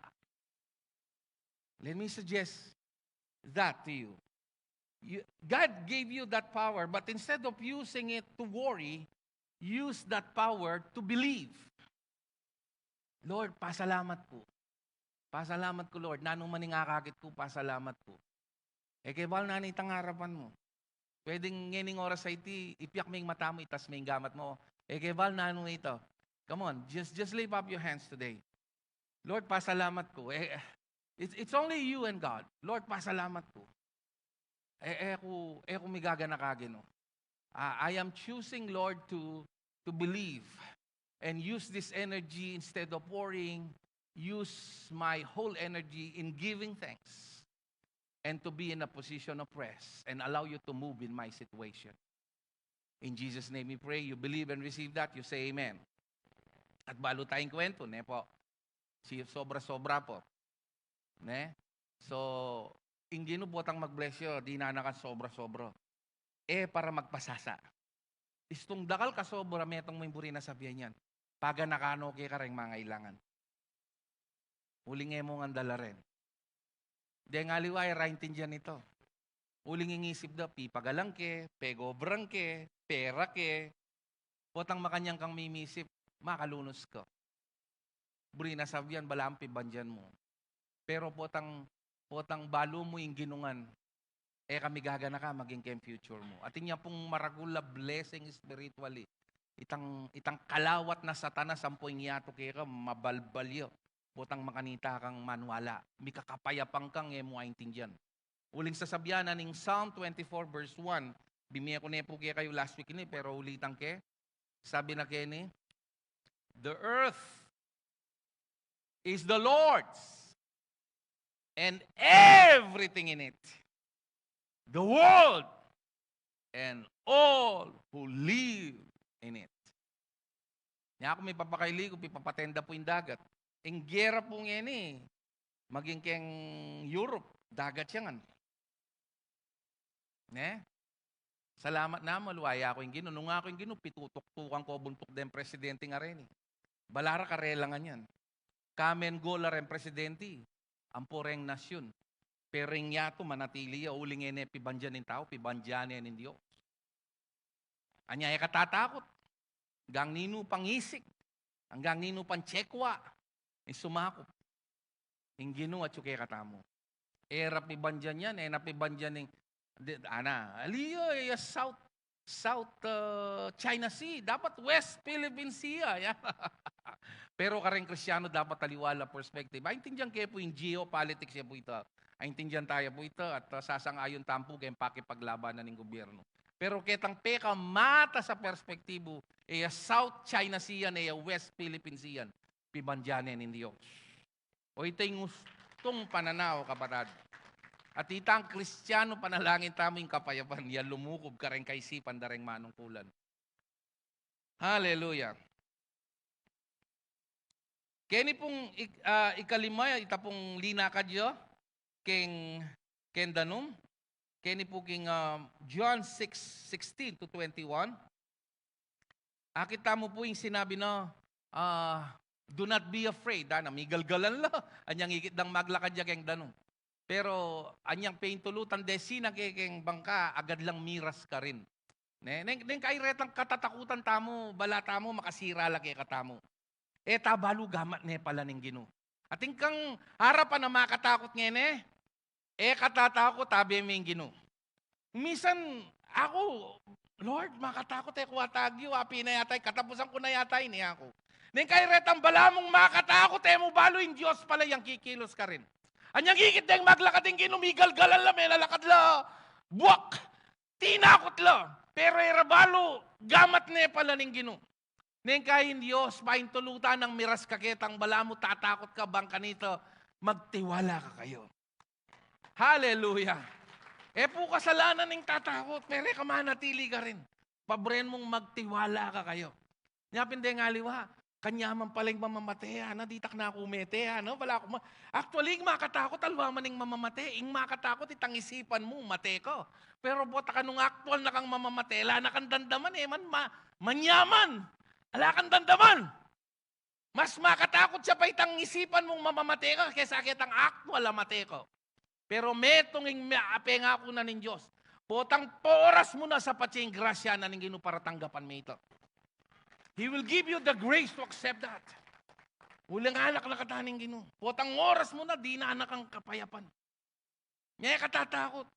Let me suggest that to you. You, God gave you that power, but instead of using it to worry, use that power to believe. Lord, pasalamat ku. Pasalamat ku, Lord. Nanu man ing akakit ku, pasalamat ku. E ke bal nanu itang arapan mu. Pwedeng ngening oras a iti, ipiak me ing mata mu, itas me ing gamat mu. E ke bal nanu ita. Come on, just, just lift up your hands today. Lord, pasalamat ku. E, it's, it's only you and God. Lord, pasalamat ku. E, e ku, e ku migaganaka, Ginu. Ah, I am choosing, Lord, to, to believe and use this energy instead of worrying. Use my whole energy in giving thanks and to be in a position of rest and allow you to move in my situation. In Jesus' name we pray. You believe and receive that, you say amen. At balu tayang kwento, ne po? Si sobra-sobra po. Ne? So, ing Ginu potang mag-bless yu, dinan na kang sobra-sobra. E para magpasasa. Istung dakal ka sobra, metung mu ing buri na sabian yan. Paganaka no ke kareng mangailangan. Uling e mu ngan dala ren. Deng aliwa e ra intindian ita. Uling ing isip da, pipagalan ke, pegobran ke, pera ke. Potang makanyan kang mimisip, makalunus ka. Buri na sabian, balamu pibandian mu. Pero potang, potang balu mu ing Ginu ngan, e ka migaganaka maging keng future mu. Atin ya pung maragul a blessing spiritually. Itang, itang kalawat na Satanas ampo ing yatu keka, mabalbal ya. Potang makanita kang manwala. Mikakapayapan kang e mu aintindian. Uling sasabyan na ning Psalm twenty-four verse one, bimie ku ne pu kekayu last week ini, pero ulitan ke. Sabi na keni, "The earth is the Lord's, and everything in it, the world and all who live in it." Nya ku, mipapakaili ku, pipapatenda pu ing dagat. Ing gera pu ngeni, maging keng Europe, dagat ya ngan. Ne? Salamat namu, aliwa ya ku ing Ginu. Nung aku ing Ginu, pitutuktukan ku buntuk deng presidente ngan reni. Balamu karela ngan yan. Come and go la reng presidente, ampo reng nasyun. Pero ing yatu manatili ya, uling e ne pibandian ning tau, pibandian ne ning Dios. Anya e katatakut. Anggang ninu pang isik, anggang ninu pang tsekwa, ing sumakup. Ing Ginu atyu kekatamu. E ra pibandian yan, e na pibandian ning, di, ana, ali ya, ya South, South, uh, China Sea, dapat West Philippine Sea, ya. Pero kareng Kristiano dapat aliwa la perspective. Aintindian ke pu ing geopolitics ya pu ita. Aintindian taya pu ita at, uh, sasang-ayun tamu pu keng pakipaglaban na ning gobyerno. Pero ketang pekamata sa perspektibu, e ya South China Sea yan, e ya West Philippine Sea yan, pibandian ne ning Dios. O ita ing ustung pananaw, kapatad. At itang Kristiano panalangin tamu ing kapayapan, ya lumukub kareng kaisipan da reng manungkulan. Haleluya. Keni pung ik-, ah, ikalima, ita pung linakad ya keng, keng danum. Keni pu king, ah, John six sixteen to twenty-one. Akit tamu pu ing sinabi na, ah, "Do not be afraid," ana, migalgalan la. Anyang ikit dang maglakad ya keng danum. Pero anyang paintulutan, desina ke keng bangka, agad lang miras karin. Ne, neng, neng kai retang katatakutan tamu, bala tamu makasira la kekatamu. E ta balu gamat ne pala ning Ginu. Atin kang arapan a makatakut ngeni, e katatakut, abe ming Ginu. Misan aku, "Lord, makatakut e ku atagyu, api na yata, katapusan ku na yata ini aku." Neng kai retang bala mung makatakut, e mu balu ing Dios pala yang kikilos karin. Anyang ikit deng maglakad ing Ginu, migalgalan la, melalakad la, buak, tinakut la. Pero e ra balu gamat ne pala ning Ginu. Neng kai ing Dios, paintulutan nang miras ka ketang bala mu tatakut ka, bang kanita, "Magtiwala ka kayu." Haleluya. E pu kasalanan ing tatakut, pero e ka manatili karin. Pabren mung magtiwala ka kayu. Nya pin deng aliwa, kanyaman pala ing mamamate, ana, ditak na ku mete, ana, bala ku ma-, actually, ing makatakut, aliwa man ing mamamate, ing makatakut, itang isipan mu, mate ka. Pero bota ka nung actual na kang mamamate, ala na kang dandaman, e man ma-, manyaman. Ala kang dandaman. Mas makatakut ya pa itang isipan mung mamamate ka kesa ketang actual a mate ka. Pero metung ing me-, a pengaku na ning Dios. Potang poras mu na, sapat ya ing grasya na ning Ginu para tanggapan me ita. He will give you the grace to accept that. Uling anak na kata ning Ginu. Potang oras mu na, dinan na kang kapayapan. Nya e katatakut.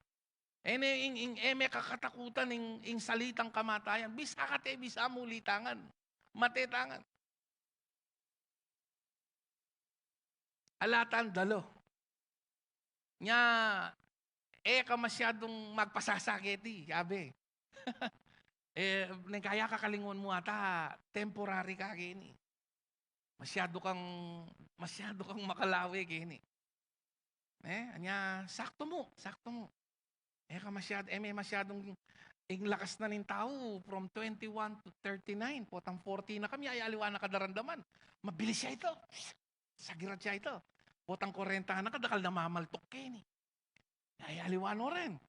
E ne, ing, ing, e me kakatakutan ing, ing salitang kamatayan. Bisa kate, bisa mu, uli ta ngan. Mate ta ngan. Ala tang dalu. Nya, e ka masyadung magpasasa keti, abe. E, neng kaya kakalinguan mu ata, temporary ka keni. Masyadu kang, masyadu kang makalawe keni. E, nya, saktu mu, saktu mu. E ka masyad-, e me masyadung, ing lakas na ning tau, from twenty-one to thirty-nine, potang forty na kami, ay aliwa na kadaramdaman. Mabilis ya ita. Sagirat ya ita. Potang kwarenta na ka, dakal na mamaltuk keni. Ay aliwa no rin.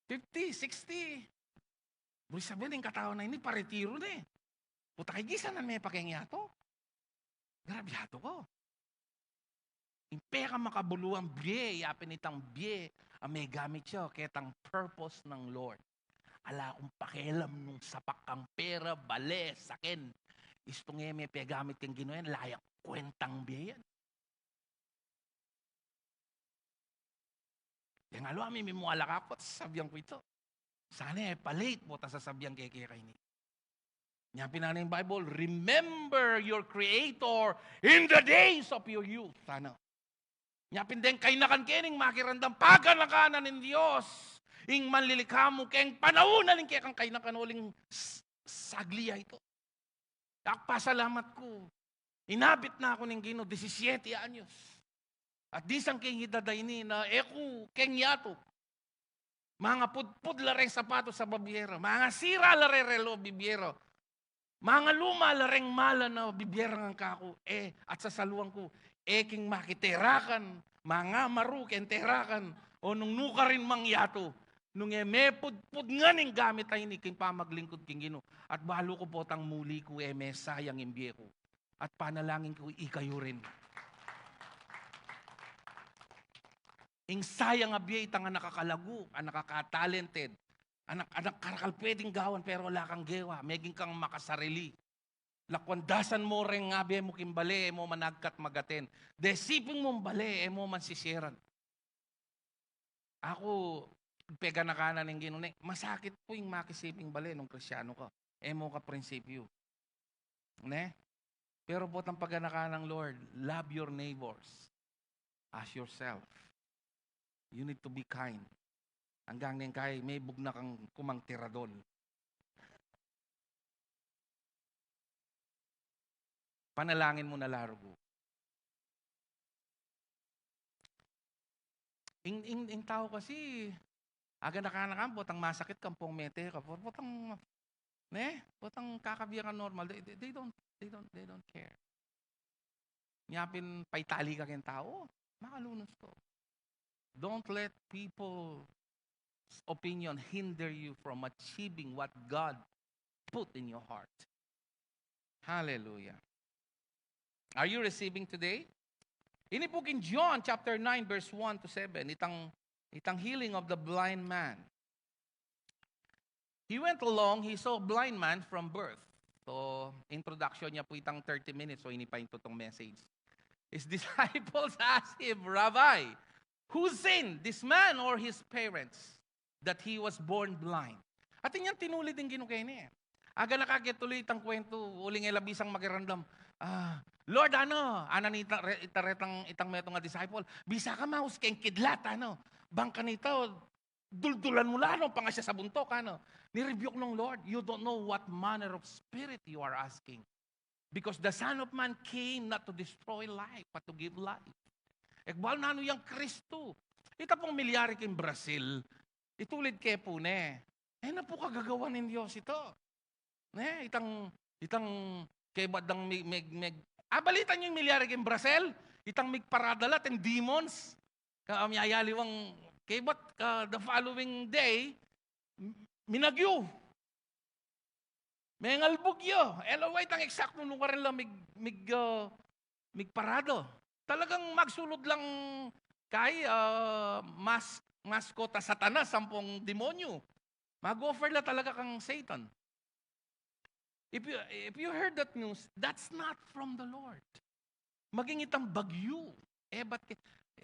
Fifty, sixty. Buri sabian, ing katawan a ini, paretiru ne. Puta kay gisa na me pakeng yatu. Garab yatu ko. Ing pekamakabuluang bie, yapin itang bie a megamit ya ketang purpose ng Lord. Ala kung pakialam nung sapak kang pera, bale, saken. Istung e me pegamit keng Ginu yan, ala yang kwentang bie yan. Deng aliwa, mimimuala ka ku at sasabian ku ita. Sana e pa-late potang sasabian ke keka ini. Nya pin ing Bible, "Remember your Creator in the days of your youth." Sana. Nya pin deng kainakan keni ing makiramdam, paganakanan ning Dios ing manlilikha mu keng panaun na ning kekang kainakan, uling s-, sagli ya ito. Ak pasalamat ku, inabit na ku ning Ginu, disisiete anyos. At disang keng edad a ini na e ku keng yatu. Mangapudpud la reng sapatos a babiera, mangasira la reng relo bibiera, mangaluma la reng mala na bibiera ngan kaku, e, at sasaluan ku, e king makiterakan, mangamaru keng terakan, o nung nukarin mang yatu, nung e mepudpud ngan ing gamit a ini king pamaglingkud king Ginu, at balu ku potang muli ku, e mesayang ing bie ku. At panalangin ku ikayu rin. Ing sayang a bie, itang anak a kalagu, anak a ka-talented, anak, anak karakal pwedeng gawan, pero ala kang gewa, meging kang makasarili. Lakwan dasan mo reng abe mu king bale, e mo man agkat mag-attend. Desiping mung bale, e mo man sisieran. Aku, peganakanan ning Ginu ne, masakit pu ing makisiping bale nung Kristiano ka. E mo ka prinsipyu. Ne? Pero potang paganakanan ng Lord, love your neighbors as yourself. You need to be kind. Anggang neng kai, mebugna kang kumang tiradol. Panalangin mu na la rugu. Ing, ing, ing tau kasi, aganakanan ka, potang masakit ka, ampong mete ka, pot-, potang, ne? Potang kakabie ka normal, they, they, they don't, they don't, they don't care. Nya pin paitali ka keng tau, makalunus ka. Don't let people's opinion hinder you from achieving what God put in your heart. Hallelujah. Are you receiving today? Ini pu king John chapter nine, verse one to seven, itang, itang healing of the blind man. He went along, he saw a blind man from birth. So, introduction niya pu itang thirty minutes, so ini pa ing tutong message. His disciples asked him, "Rabbi, who sinned, this man or his parents, that he was born blind?" Atin yang tinulid ing Ginu keni e. Aga na kake tuloy itang kwentu, uling e la bisang makiramdam. Ah, Lord, ano, ana ni ita-, re-, ita retang, itang metung a disciple, bisa ka maus keng kidlat, ano, bang kanita, duldulan mu la, ano, pangasya sa buntuk, ano. Ni-rebuke nung Lord, "You don't know what manner of spirit you are asking. Because the Son of Man came not to destroy life, but to give life." E ku balu nanu yang Kristu. Ita pung milyari king Brazil, itulid ke pu ne. E na pu kagagawan ning Dios ita. Ne, itang, itang kebat dang mig, mig, mig, ah, balita yu ing milyari king Brazil? Itang migparada la, ating demons. Ka, um, yayaliwang kebat, ka, the following day, m-, minagyu. Mengalbug ya. E la wa itang eksaktu nung karin la mig, mig, ah, migparada. Talagang magsulud lang kay, ah, mas, maskot a Satanas ampong demonyu. Mag-offer la talaga kang Satan. If you, if you heard that news, that's not from the Lord. Maging itang bagyu. E bat ke,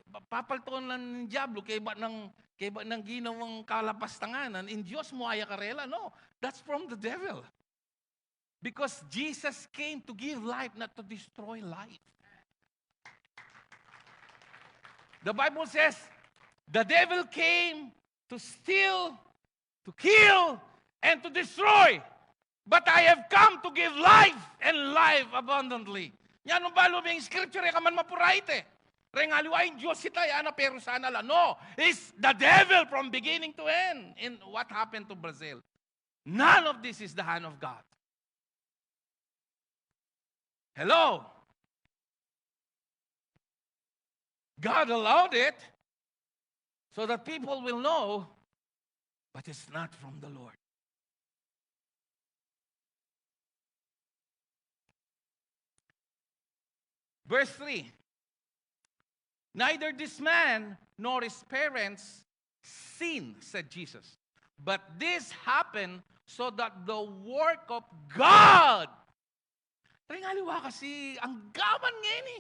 pa-, papaltuan lang ning Diablo, kebat nang, kebat nang ginawang kalapastangan, ing Dios mu aya karela. No, that's from the devil. Because Jesus came to give life, not to destroy life. The Bible says, "The devil came to steal, to kill, and to destroy. But I have come to give life and life abundantly." Nya nung balu me ing scripture, e ka man mapura iti. Reng aliwa ing Dios ita, e na perusan na la. No, it's the devil from beginning to end. In what happened to Brazil? None of this is the hand of God. Hello? God allowed it so that people will know, but it's not from the Lord. Verse three, "Neither this man nor his parents sinned," said Jesus, "but this happened so that the work of God." Reng aliwa kasi, anggaman ngeni.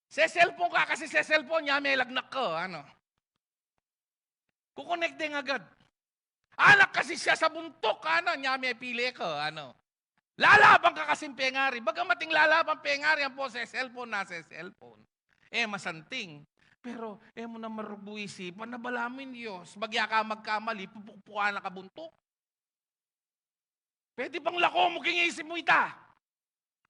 Se-cellphone ka kasi, se-cellphone, nya me lagnak ka, ano. Kukonek deng agad. Anak kasi siya sa buntuk, ano, nya me pile ka, ano. Lalaban ka kasing pengari. Bagamat ing lalaban pengari, ampo se-cellphone na se-cellphone. E masanting. Pero e mu na marugbu isipan na balamu ing Dios. Bagya ka magkamali, pupukpukan na ka buntuk. Pwede bang lako mu king isip mu ita?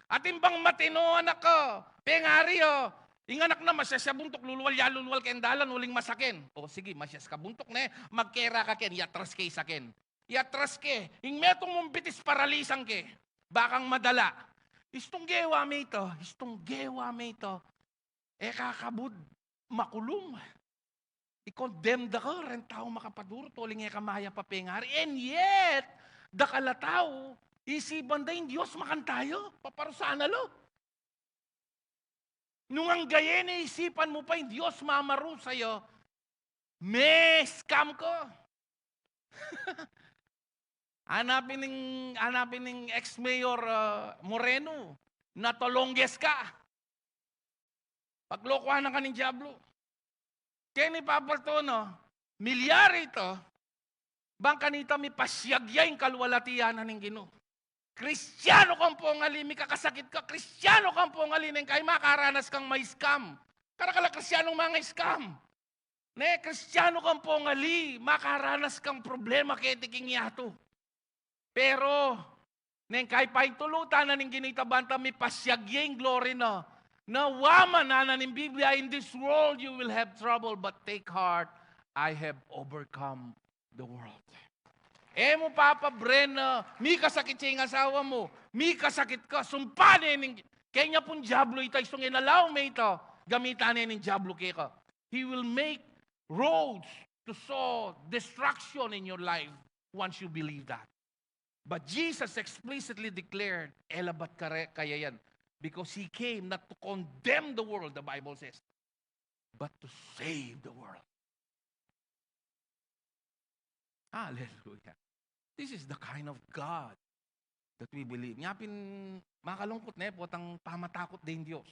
Atin bang matinu a anak ka, pengari, o, ing anak na masias ya buntuk, lulual ya lulual keng dalan, uling masaken. O sige, masias ka buntuk ne, magkera ka ken, iatras ke isaken. Iatras ke, ing metung mung bitis paralisan ke. Bakang madala. Istung gewa me ita, istung gewa me ita. E ka kabud makulung. I-condemn da ka reng tau makapadurut uling e ka mayap a pengari. And yet, dakal a tau, isipan da ing Dios makantayu, paparusan na la. Nung anggaye ne isipan mu pa ing Dios mamarusa ya, me-scam ka. Anapin ning, anapin ning ex-mayor, ah, Moreno, natolongges ka. Paglokuan na ka ning Diablo. Keni papalto na, milyari ita, bang kanita mipasiag ya ing kaluwalhatian na ning Ginu. Kristiano kang pongali, mikakasakit ka, Kristiano kang pongali, neng kai makaranas kang ma-scam. Karakal a Kristianong manga-scam. Ne, Kristiano kang pongali, makaranas kang problema keti king yatu. Pero, neng kai paintulutan na ning Ginu ita banta mipasiag ya ing glory na. Na wa man, ngana ning Biblia, "In this world you will have trouble, but take heart, I have overcome the world." E mu papabren na, mikasakit ya ing asawa mu, mikasakit ka, sumpa ne ning, kaya pung Diablo ita, istung inalaw me ita, gamitan ne ning Diablo keka. He will make roads to sow destruction in your life once you believe that. But Jesus explicitly declared, e labat kare-, kaya yan. Because he came not to condemn the world, the Bible says, but to save the world. Hallelujah. This is the kind of God that we believe. Nya pin makalungkut ne, potang pamatakut deng Dios.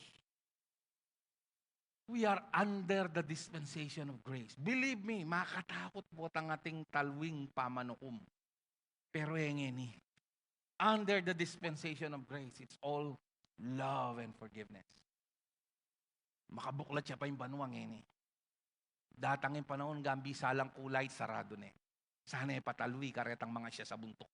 We are under the dispensation of grace. Believe me, makatakut potang ating talwing pamanukum. Pero e ngeni, under the dispensation of grace, it's all love and forgiveness. Makabuklat ya pa ing banua ngeni. Datang ing panaun, gambisa lang kulay, saradu ne. Sana e patalwi karetang manga sias a buntuk.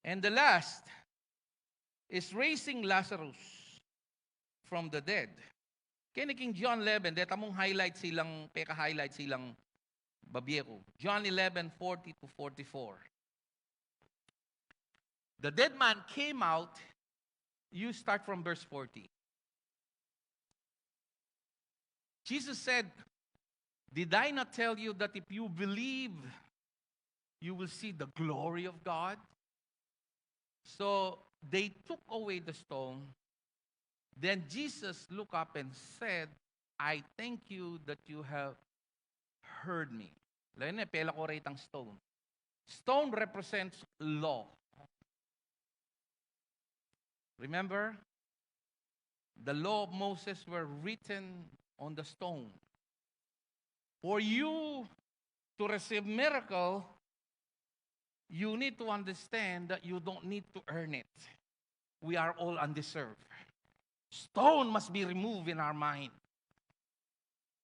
And the last is raising Lazarus from the dead. Keni king John eleven, deta mung highlight silang, peka-highlight silang babie ku. John eleven forty to forty-four. The dead man came out. You start from verse forty. Jesus said, "Did I not tell you that if you believe, you will see the glory of God?" So they took away the stone. Then Jesus looked up and said, "I thank you that you have heard me." Lawen ne, pela ko retang stone. Stone represents law. Remember? The law of Moses were written on the stone. For you to receive miracle, you need to understand that you don't need to earn it. We are all undeserved. Stone must be removed in our mind.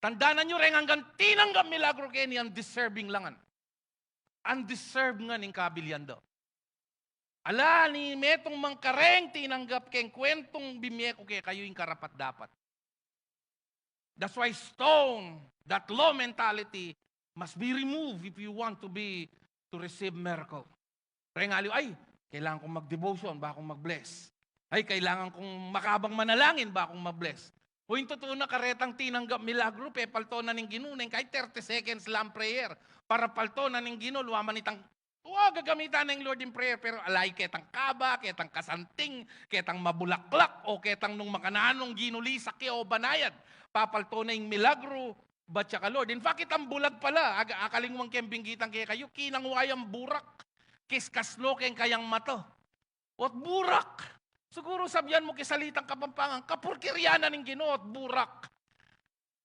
Tandanan yu, reng anggang tinanggap milagru keni, undeserving la ngan. Undeserved ngan ing kabilian da. Ala, ni metung mang kareng tinanggap keng kwentung bimie ku kekayu ing karapat-dapat. That's why stone, that law mentality must be removed if you want to be, to receive miracle. Reng aliwa, "Ay, kailangan kong mag-devotion bago kong mag-bless. Ay, kailangan kong makabang manalangin bago kong mag-bless." O, ing tutu na, karetang tinanggap milagru, pepalto na ning Ginu, neng kai thirty seconds lang prayer para palto na ning Ginu, luaman itang, wa, gagamitan na ning Lord in prayer, pero alay ketang kaba, ketang kasanting, ketang mabulaklak, o ketang nung makananung ginulisak ke o banayad, papalto na ing milagru, bat saka Lord. In fact, itang bulag pala, aga, akalingwan keng binggitan kekayu, kinangwa yang burak, kiskaslo keng kayang mata. Ot burak. Siguru sabian mu king salitang Kapampangan, kapurkirya na ning Ginu, ot burak.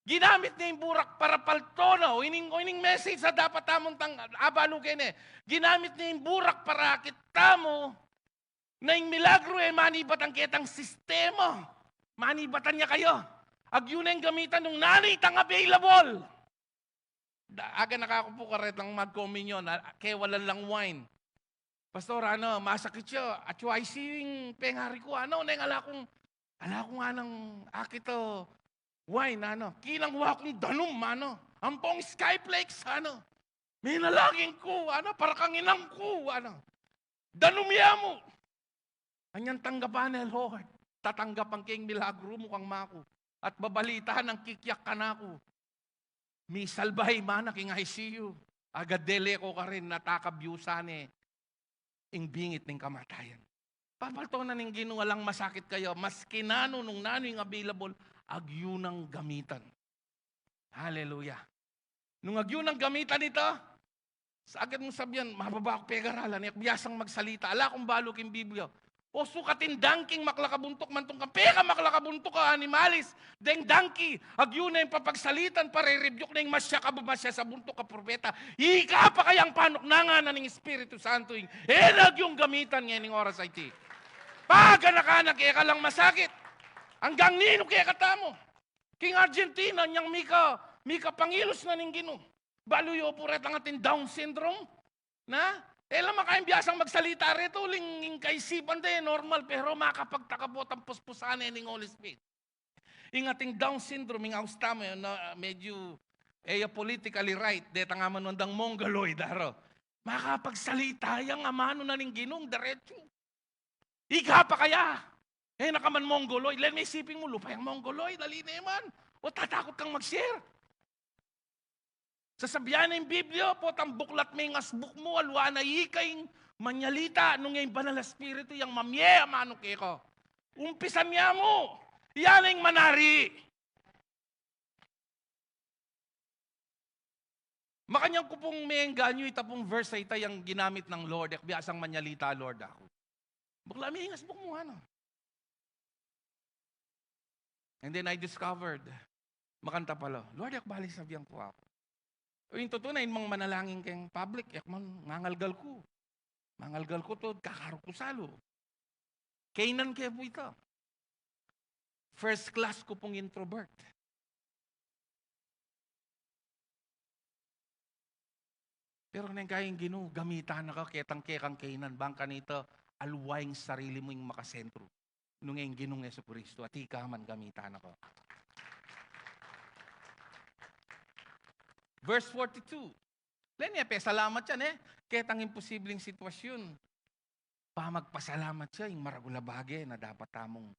Ginamit ne ing burak para palto na, o ining, o ining message a dapat tamung tang-, abalu kene. Ginamit ne ing burak para akit tamu na ing milagru e manibatan ketang sistema. Manibatan ya kayu. Agyu neng gamitan nung nanu itang available. Da-, aganaka ku pu karetang magkomunyon, a-, kewalan lang wine. Pastor, ano, masakit ya, atiu, I C U ing pengari ku, ano, neng ala kung, ala kung anang akit a wine, ano, kinangwa kung danum, ano, ampong Skyflakes, ano, minalangin ku, ano, para kang inang ku, ano, danum ya mu. Anyan tanggapan ne, Lord, tatanggapan ke ing milagru mu kang ama ku, at babalita nang kikyak kanaku. Misalba ya i ama na king I C U. Agad dele ko karin, at akabyusan ne ing bingit ning kamatayan. Papalto na ning Ginu, alang masakit kaya, maski nanu, nung nanu ing available, agyu nang gamitan. Hallelujah. Nung agyu nang gamitan ita, sa agad mung sabian, mababa ku pegaralan, e ku biasang magsalita, ala kung balu king Biblia. O sukat ing dangki ing maklakabuntuk, mantung kang pekamakla kabuntuk a animalis, deng dangki, agyu ne ing papagsalitan, para i-rebuke ne ing masya ka, masya sa buntuk a propeta. Ika pa kayang panuknangan na ning Espiritu Santo ing, e na agyung gamitan ngening oras a iti. Paganaka na, keka lang masakit. Anggang ninu kekatamu? King Argentina, nyang mika, mika pangilus na ning Ginu. Balu yu pu retang ating Down syndrome? Na? E la makayang biasang magsalita reto, uling ing kaisipan de, normal, pero makapagtakabot ang puspusan ne ning Holy Spirit. Ing ating Down syndrome, ing aus tamu, na, medyo, e ya politically right, detang amanuan dang mongoloid, aro. Makapagsalita yang amanu na ning Ginung, diretso. Ika pa kaya? E na ka man mongoloid. Len me isiping mu, lupa yang mongoloid, ali ne man. O tatakut kang mag-share? Sasabian na ing Biblia, potang buklat me ing asbuk mu, aliwa na ika ing manyalita, nung e ing Banal a Espiritu yang mamie amanu keka. Umpisan ya mu, ya na ing manari. Makanyan ku pung mengganyu ita pung verse a ita yang ginamit nang Lord, e ku biasang manyalita Lord aku. Bakla, me ing asbuk mu, ano? And then I discovered, makanta pala, Lord, e ku bale sabian ku aku. Ing tutu na, ing mang manalangin keng public, e ku man, ngangalgal ku. Mangalgal ku to, kakaruk ku salu. Kainan ke pu ita. First class ku pung introvert. Pero neng kaya ing Ginu, gamitan na ka, ketang kekang kainan, bang kanita, aliwa ing sarili mu ing makasentro. Nung e ing Ginung Jesucristo, at ika man gamitan na ka. Verse forty-two. Len ya, pesalamat ya, ne? Ketang imposibleng sitwasyun, pamagpasalamat ya, ing maragul a bage na dapat tamung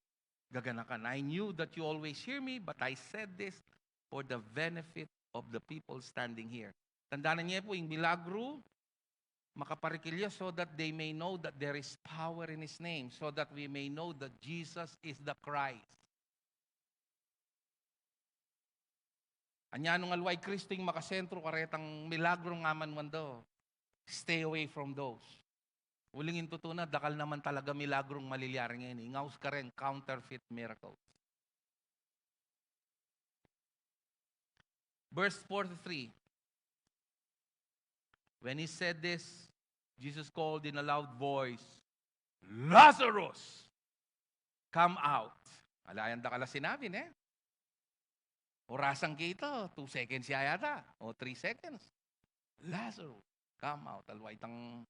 gaganakan. I knew that you always hear me, but I said this for the benefit of the people standing here. Tandanan ye pu, ing milagru, makaparikil ya so that they may know that there is power in His name, so that we may know that Jesus is the Christ. Anya nung aliwa i Kristo ing makasentro karetang milagrung amanuan da, stay away from those. Uling ing tutu na, dakal naman talaga milagrung malyari ngeni. Ing aus karen, counterfeit miracles. Verse forty-three. When he said this, Jesus called in a loud voice, "Lazarus, come out." Ala yang dakal a sinabi, ne? Orasan kita, two seconds ya yata, o three seconts. "Lazarus, come out." Aliwa itang,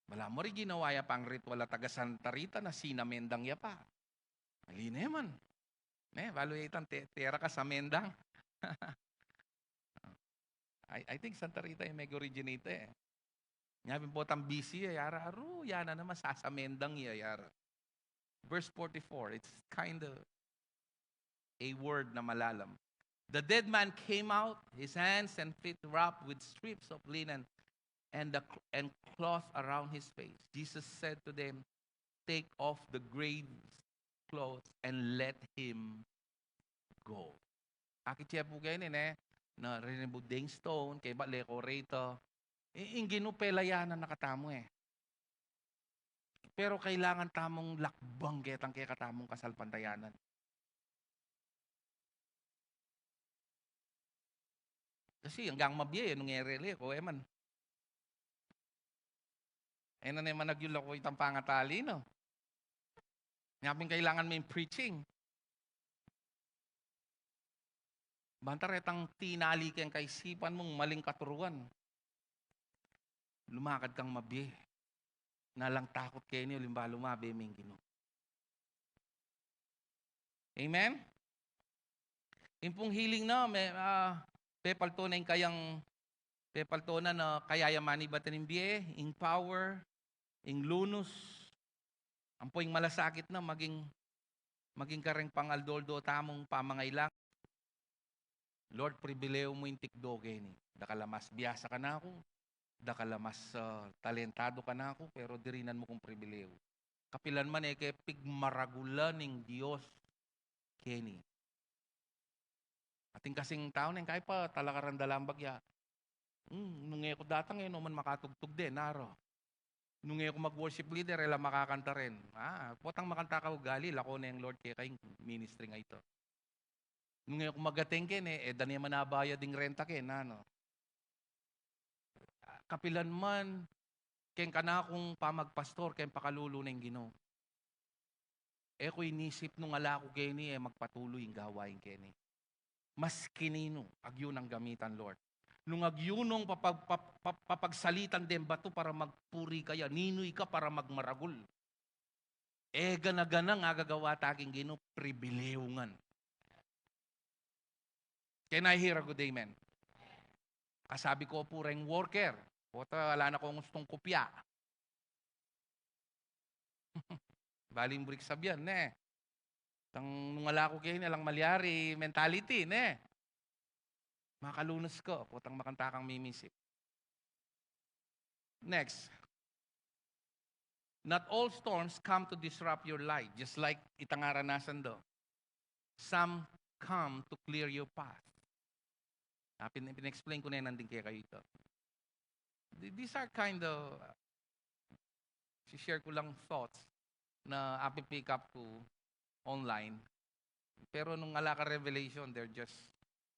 balamu ri ginawa ya pang ritual a taga Santa Rita na sinamendang ya pa. Ali ne man. Ne, balu ya itang te-, tera ka samendang. I, I think Santa Rita ing meg-originate, e. Nya pin potang B C, e, yara, aru, ya na naman, sasamendang ya, yara. Verse forty-four, it's kinda a word na malalam. The dead man came out, his hands and feet wrapped with strips of linen, and the cl-, and cloth around his face. Jesus said to them, "Take off the grave clothes and let him go." Akit ye pu keni, ne, na remove deng stone, kaybat leko reta. I-, ing Ginu pelayanan na katamu, e. Pero kailangan tamung lakbang ketang kekatamung kasalpantayanan. Kasi anggang mabie, nung ereli, ko eman. E na ne man agyul ako itang pangatali, no? Nya pin kailangan me ing preaching. Banta retang tinali keng kaisipan mung maling katuruan. Lumakad kang mabie. Nalang takut keni, uling balu mabie me ing Ginu. Amen? Ing pung healing na, me, ah, pepalto na ing kayang, pepalto na na kaya ya manibat ning bie, ing power, ing lunus, ampo ing malasakit na maging, maging kareng pangaldo-aldo tamung pamangailangan. Lord, pribileo mu ing tikdo keni. Dakal a mas biasa kanaku, dakal a mas, ah, talentado kanaku, pero dirinan mu kung pribileo. Kapilan man e ke pigmaragulan ning Dios keni. Atin kasing tau neng kaypa talakaran da lang bagya. Hmm, nung e ku datang, e no man makatugtug den, naro. Nung e ku mag-worship leader, e la makakanta rin. Ah, potang makanta ka ugali, lako ne ing Lord keka ing ministry a ita. Nung e ku mag-attend keni, e da ne man abayad ing renta keni, nanu. Kapilan man, keng kanakung pamagpastor, keng pakalulu ning Ginu. E ku inisip nung ala ku keni, e magpatuloy ing gawain keni. Maski ninu, agyu nang gamitan, Lord. Nung agyu nung papag-, pap-, pap-, papagsalitan deng batu para magpuri kaya, ninu ika para magmaragul. E gana-ganang agagawa ta king Ginu, pribileo ngan. Can I hear a good amen? Kasabi ko pu reng worker, pota ala na kong gustung kopya. Baling burik sabian, ne? Tang nung ala ku keni, alang malyari mentality, ne? Makalunus ka, potang makanta kang mimisip. Next. Not all storms come to disrupt your light, just like itang aranasan do. Some come to clear your path. Ah, pin-, pin-explain ku ne nandin kekayu ita. Th-, these are kind of, uh, si-share ku lang thoughts na api-pick up ku online. Pero nung ala ka revelation, they're just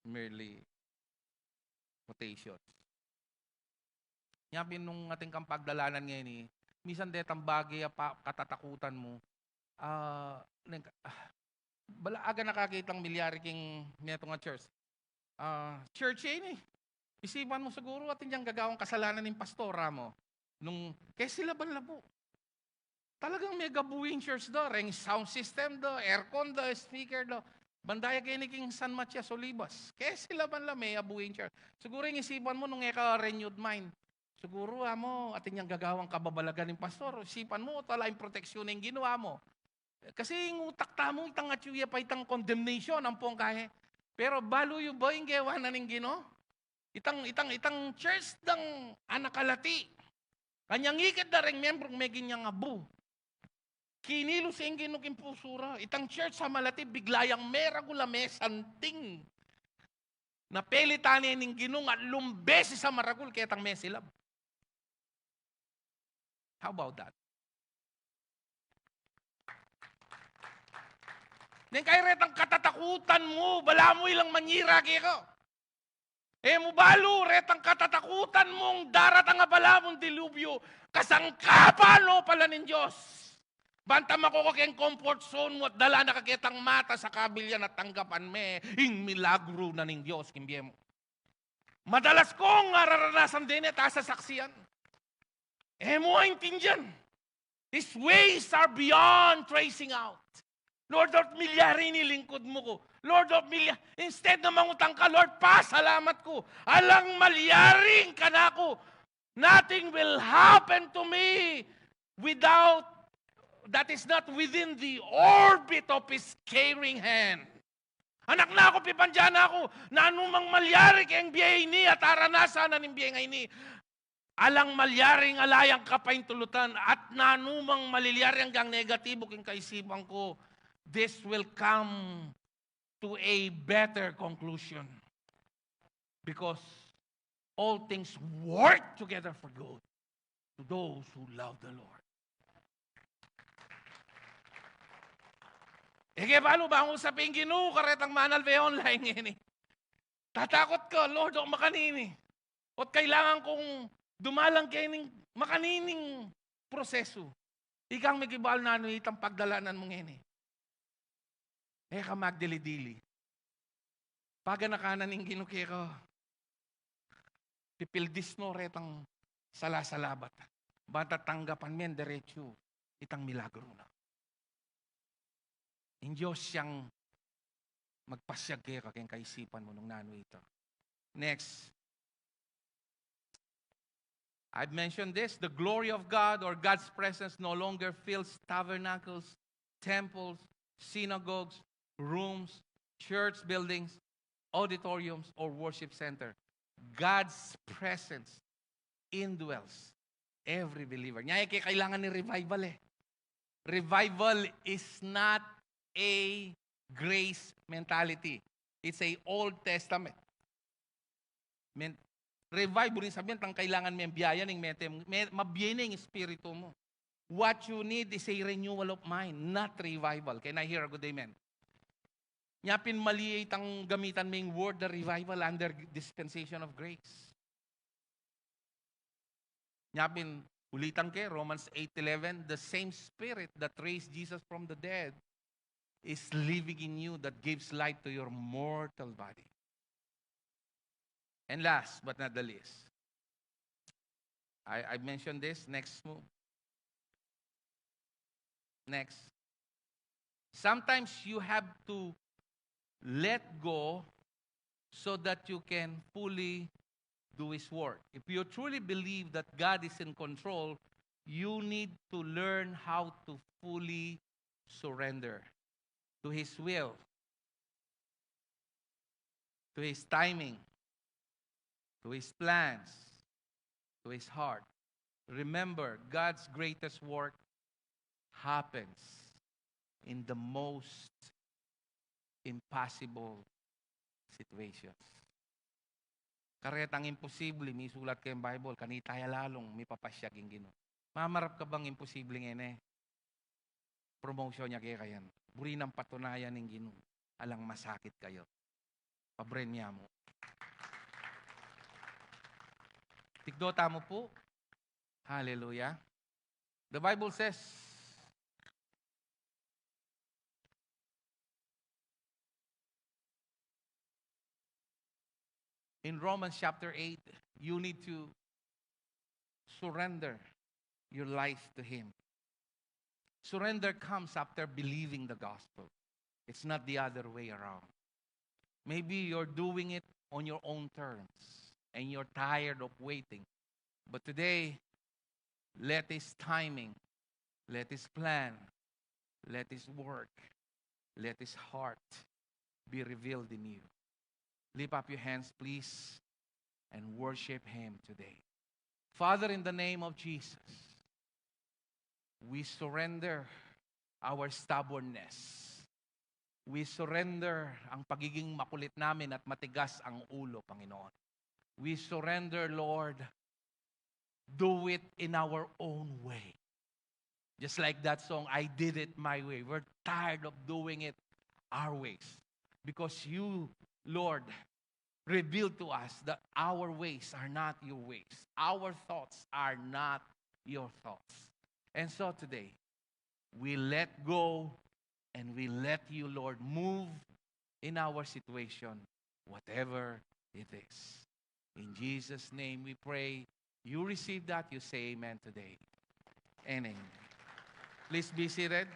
merely quotations. Nya pin nung atin kang pagdalanan ngeni, misan detang bage a pa-, katatakutan mu, ah, neng-, ah, bala aga na ka kitang milyari king metung a church. Ah, church ini. Isipan mu siguru atin yang gagawang kasalanan ning pastor, amu. Nung, kesilaban la pu. Talagang mega-buing church da, reng sound system da, aircon da, speaker da. Banda ya keni king San Matias, Olivas. Kesilaban la, mega-buing church. Siguru ing isipan mu nung e ka renewed mind. Siguru, amu, atin yang gagawang kababalagan ning pastor. Isipan mu, ala ing proteksyon ning Ginu, amu. Kasi ing utak tamu, itang atyu ya pa itang condemnation, ampong kahe. Pero balu yu ba ing gewa na ning Ginu? Itang, itang, itang church dang anak a lati. Kanyang ikit da reng miyembrung meging yang abu. Kinilus ing Ginu king pusu ra. Itang church a malati, bigla yang meragul a mesanting. Napelitan ne ning Ginu nga lumbe sisa maragul ketang mesilab. How about that? Neng kaya retang katatakutan mu, balamu ilang manyira keka. E mu balu, retang katatakutan mung daratang a balamu dilubyu, kasangkapan no pala ning Dios. Banta makuku keng comfort zone mu at dala na ka ketang matas a kabilyan at tanggapan me ing milagru na ning Dios king bie mu. Madalas kong araranasan deni at asasaksian. E mu aintindian. His ways are beyond tracing out. Lord, Lord, milyari ini lingkud mu ku. Lord, Lord, milya-, instead na mangutang ka, Lord, pasalamat ku. Alang malyari ing kanaku. Nothing will happen to me without, that is not within the orbit of His caring hand. Anak na ku, pipandian na ku, nanu mang malyari keng bie ini at aranasan na ning bie ngeni, alang malyaring ala yang kapaintulutan at nanu mang malilyari anggang negatibo king kaisipan ku, this will come to a better conclusion. Because all things work together for good to those who love the Lord. E ke balu bang usapin Ginu karetang manalbe online ngeni. Tatakot ka, "Lord, o makanini? O't kailangan kong dumalan keni ning makanining prosesu?" Ikang mikibalu nanu itang pagdalanan mu ngeni. E ka magdili-dili. Paganaka na ning Ginu keka, pipildis no retang salasalabat. Bang tatanggapan me derechu itang milagru na. Ing Dios yang magpasiag keka keng kaisipan mu nung nanu ita. Next. I've mentioned this. The glory of God or God's presence no longer fills tabernacles, temples, synagogues, rooms, church buildings, auditoriums, or worship center. God's presence indwells every believer. Nya, e ke kailangan ning revival e. Revival is not a grace mentality. It's a Old Testament. Men, revival, ibig sabihin, tang kailangan me biyaya ning mete, me, mabie ne ing espiritu mu. What you need is a renewal of mind, not revival. Can I hear a good amen? Nya pin mali itang gamitan me ing word na revival under dispensation of grace. Nya pin, ulitan ke, Romans eight eleven, "The same Spirit that raised Jesus from the dead is living in you, that gives life to your mortal body." And last but not the least, I, I mentioned this, next move. Next. Sometimes you have to let go so that you can fully do His work. If you truly believe that God is in control, you need to learn how to fully surrender to His will, to His timing, to His plans, to His heart. Remember, God's greatest work happens in the most impossible situations. Karetang imposible, misulat keng Bible, kanita ya lalung mipapasiag ing Ginu. Mamarap ka bang imposible ngeni? Promotion ya keka yan. Buri nang patunayan ning Ginu. Alang masakit kayu. Pabren ya mu. Tikdo tamu pu. Hallelujah. The Bible says in Romans chapter eight, you need to surrender your life to Him. Surrender comes after believing the gospel. It's not the other way around. Maybe you're doing it on your own terms and you're tired of waiting. But today, let His timing, let His plan, let His work, let His heart be revealed in you. Lift up your hands, please, and worship Him today. Father, in the name of Jesus, we surrender our stubbornness. We surrender ang pagiging makulit namin at matigas ang ulo, Panginoon. We surrender, Lord. Do it in our own way. Just like that song, "I did it my way." We're tired of doing it our ways. Because you, Lord, revealed to us that our ways are not your ways. Our thoughts are not your thoughts. And so today, we let go and we let you, Lord, move in our situation, whatever it is. In Jesus' name we pray. You receive that, you say amen today. And amen. Please be seated.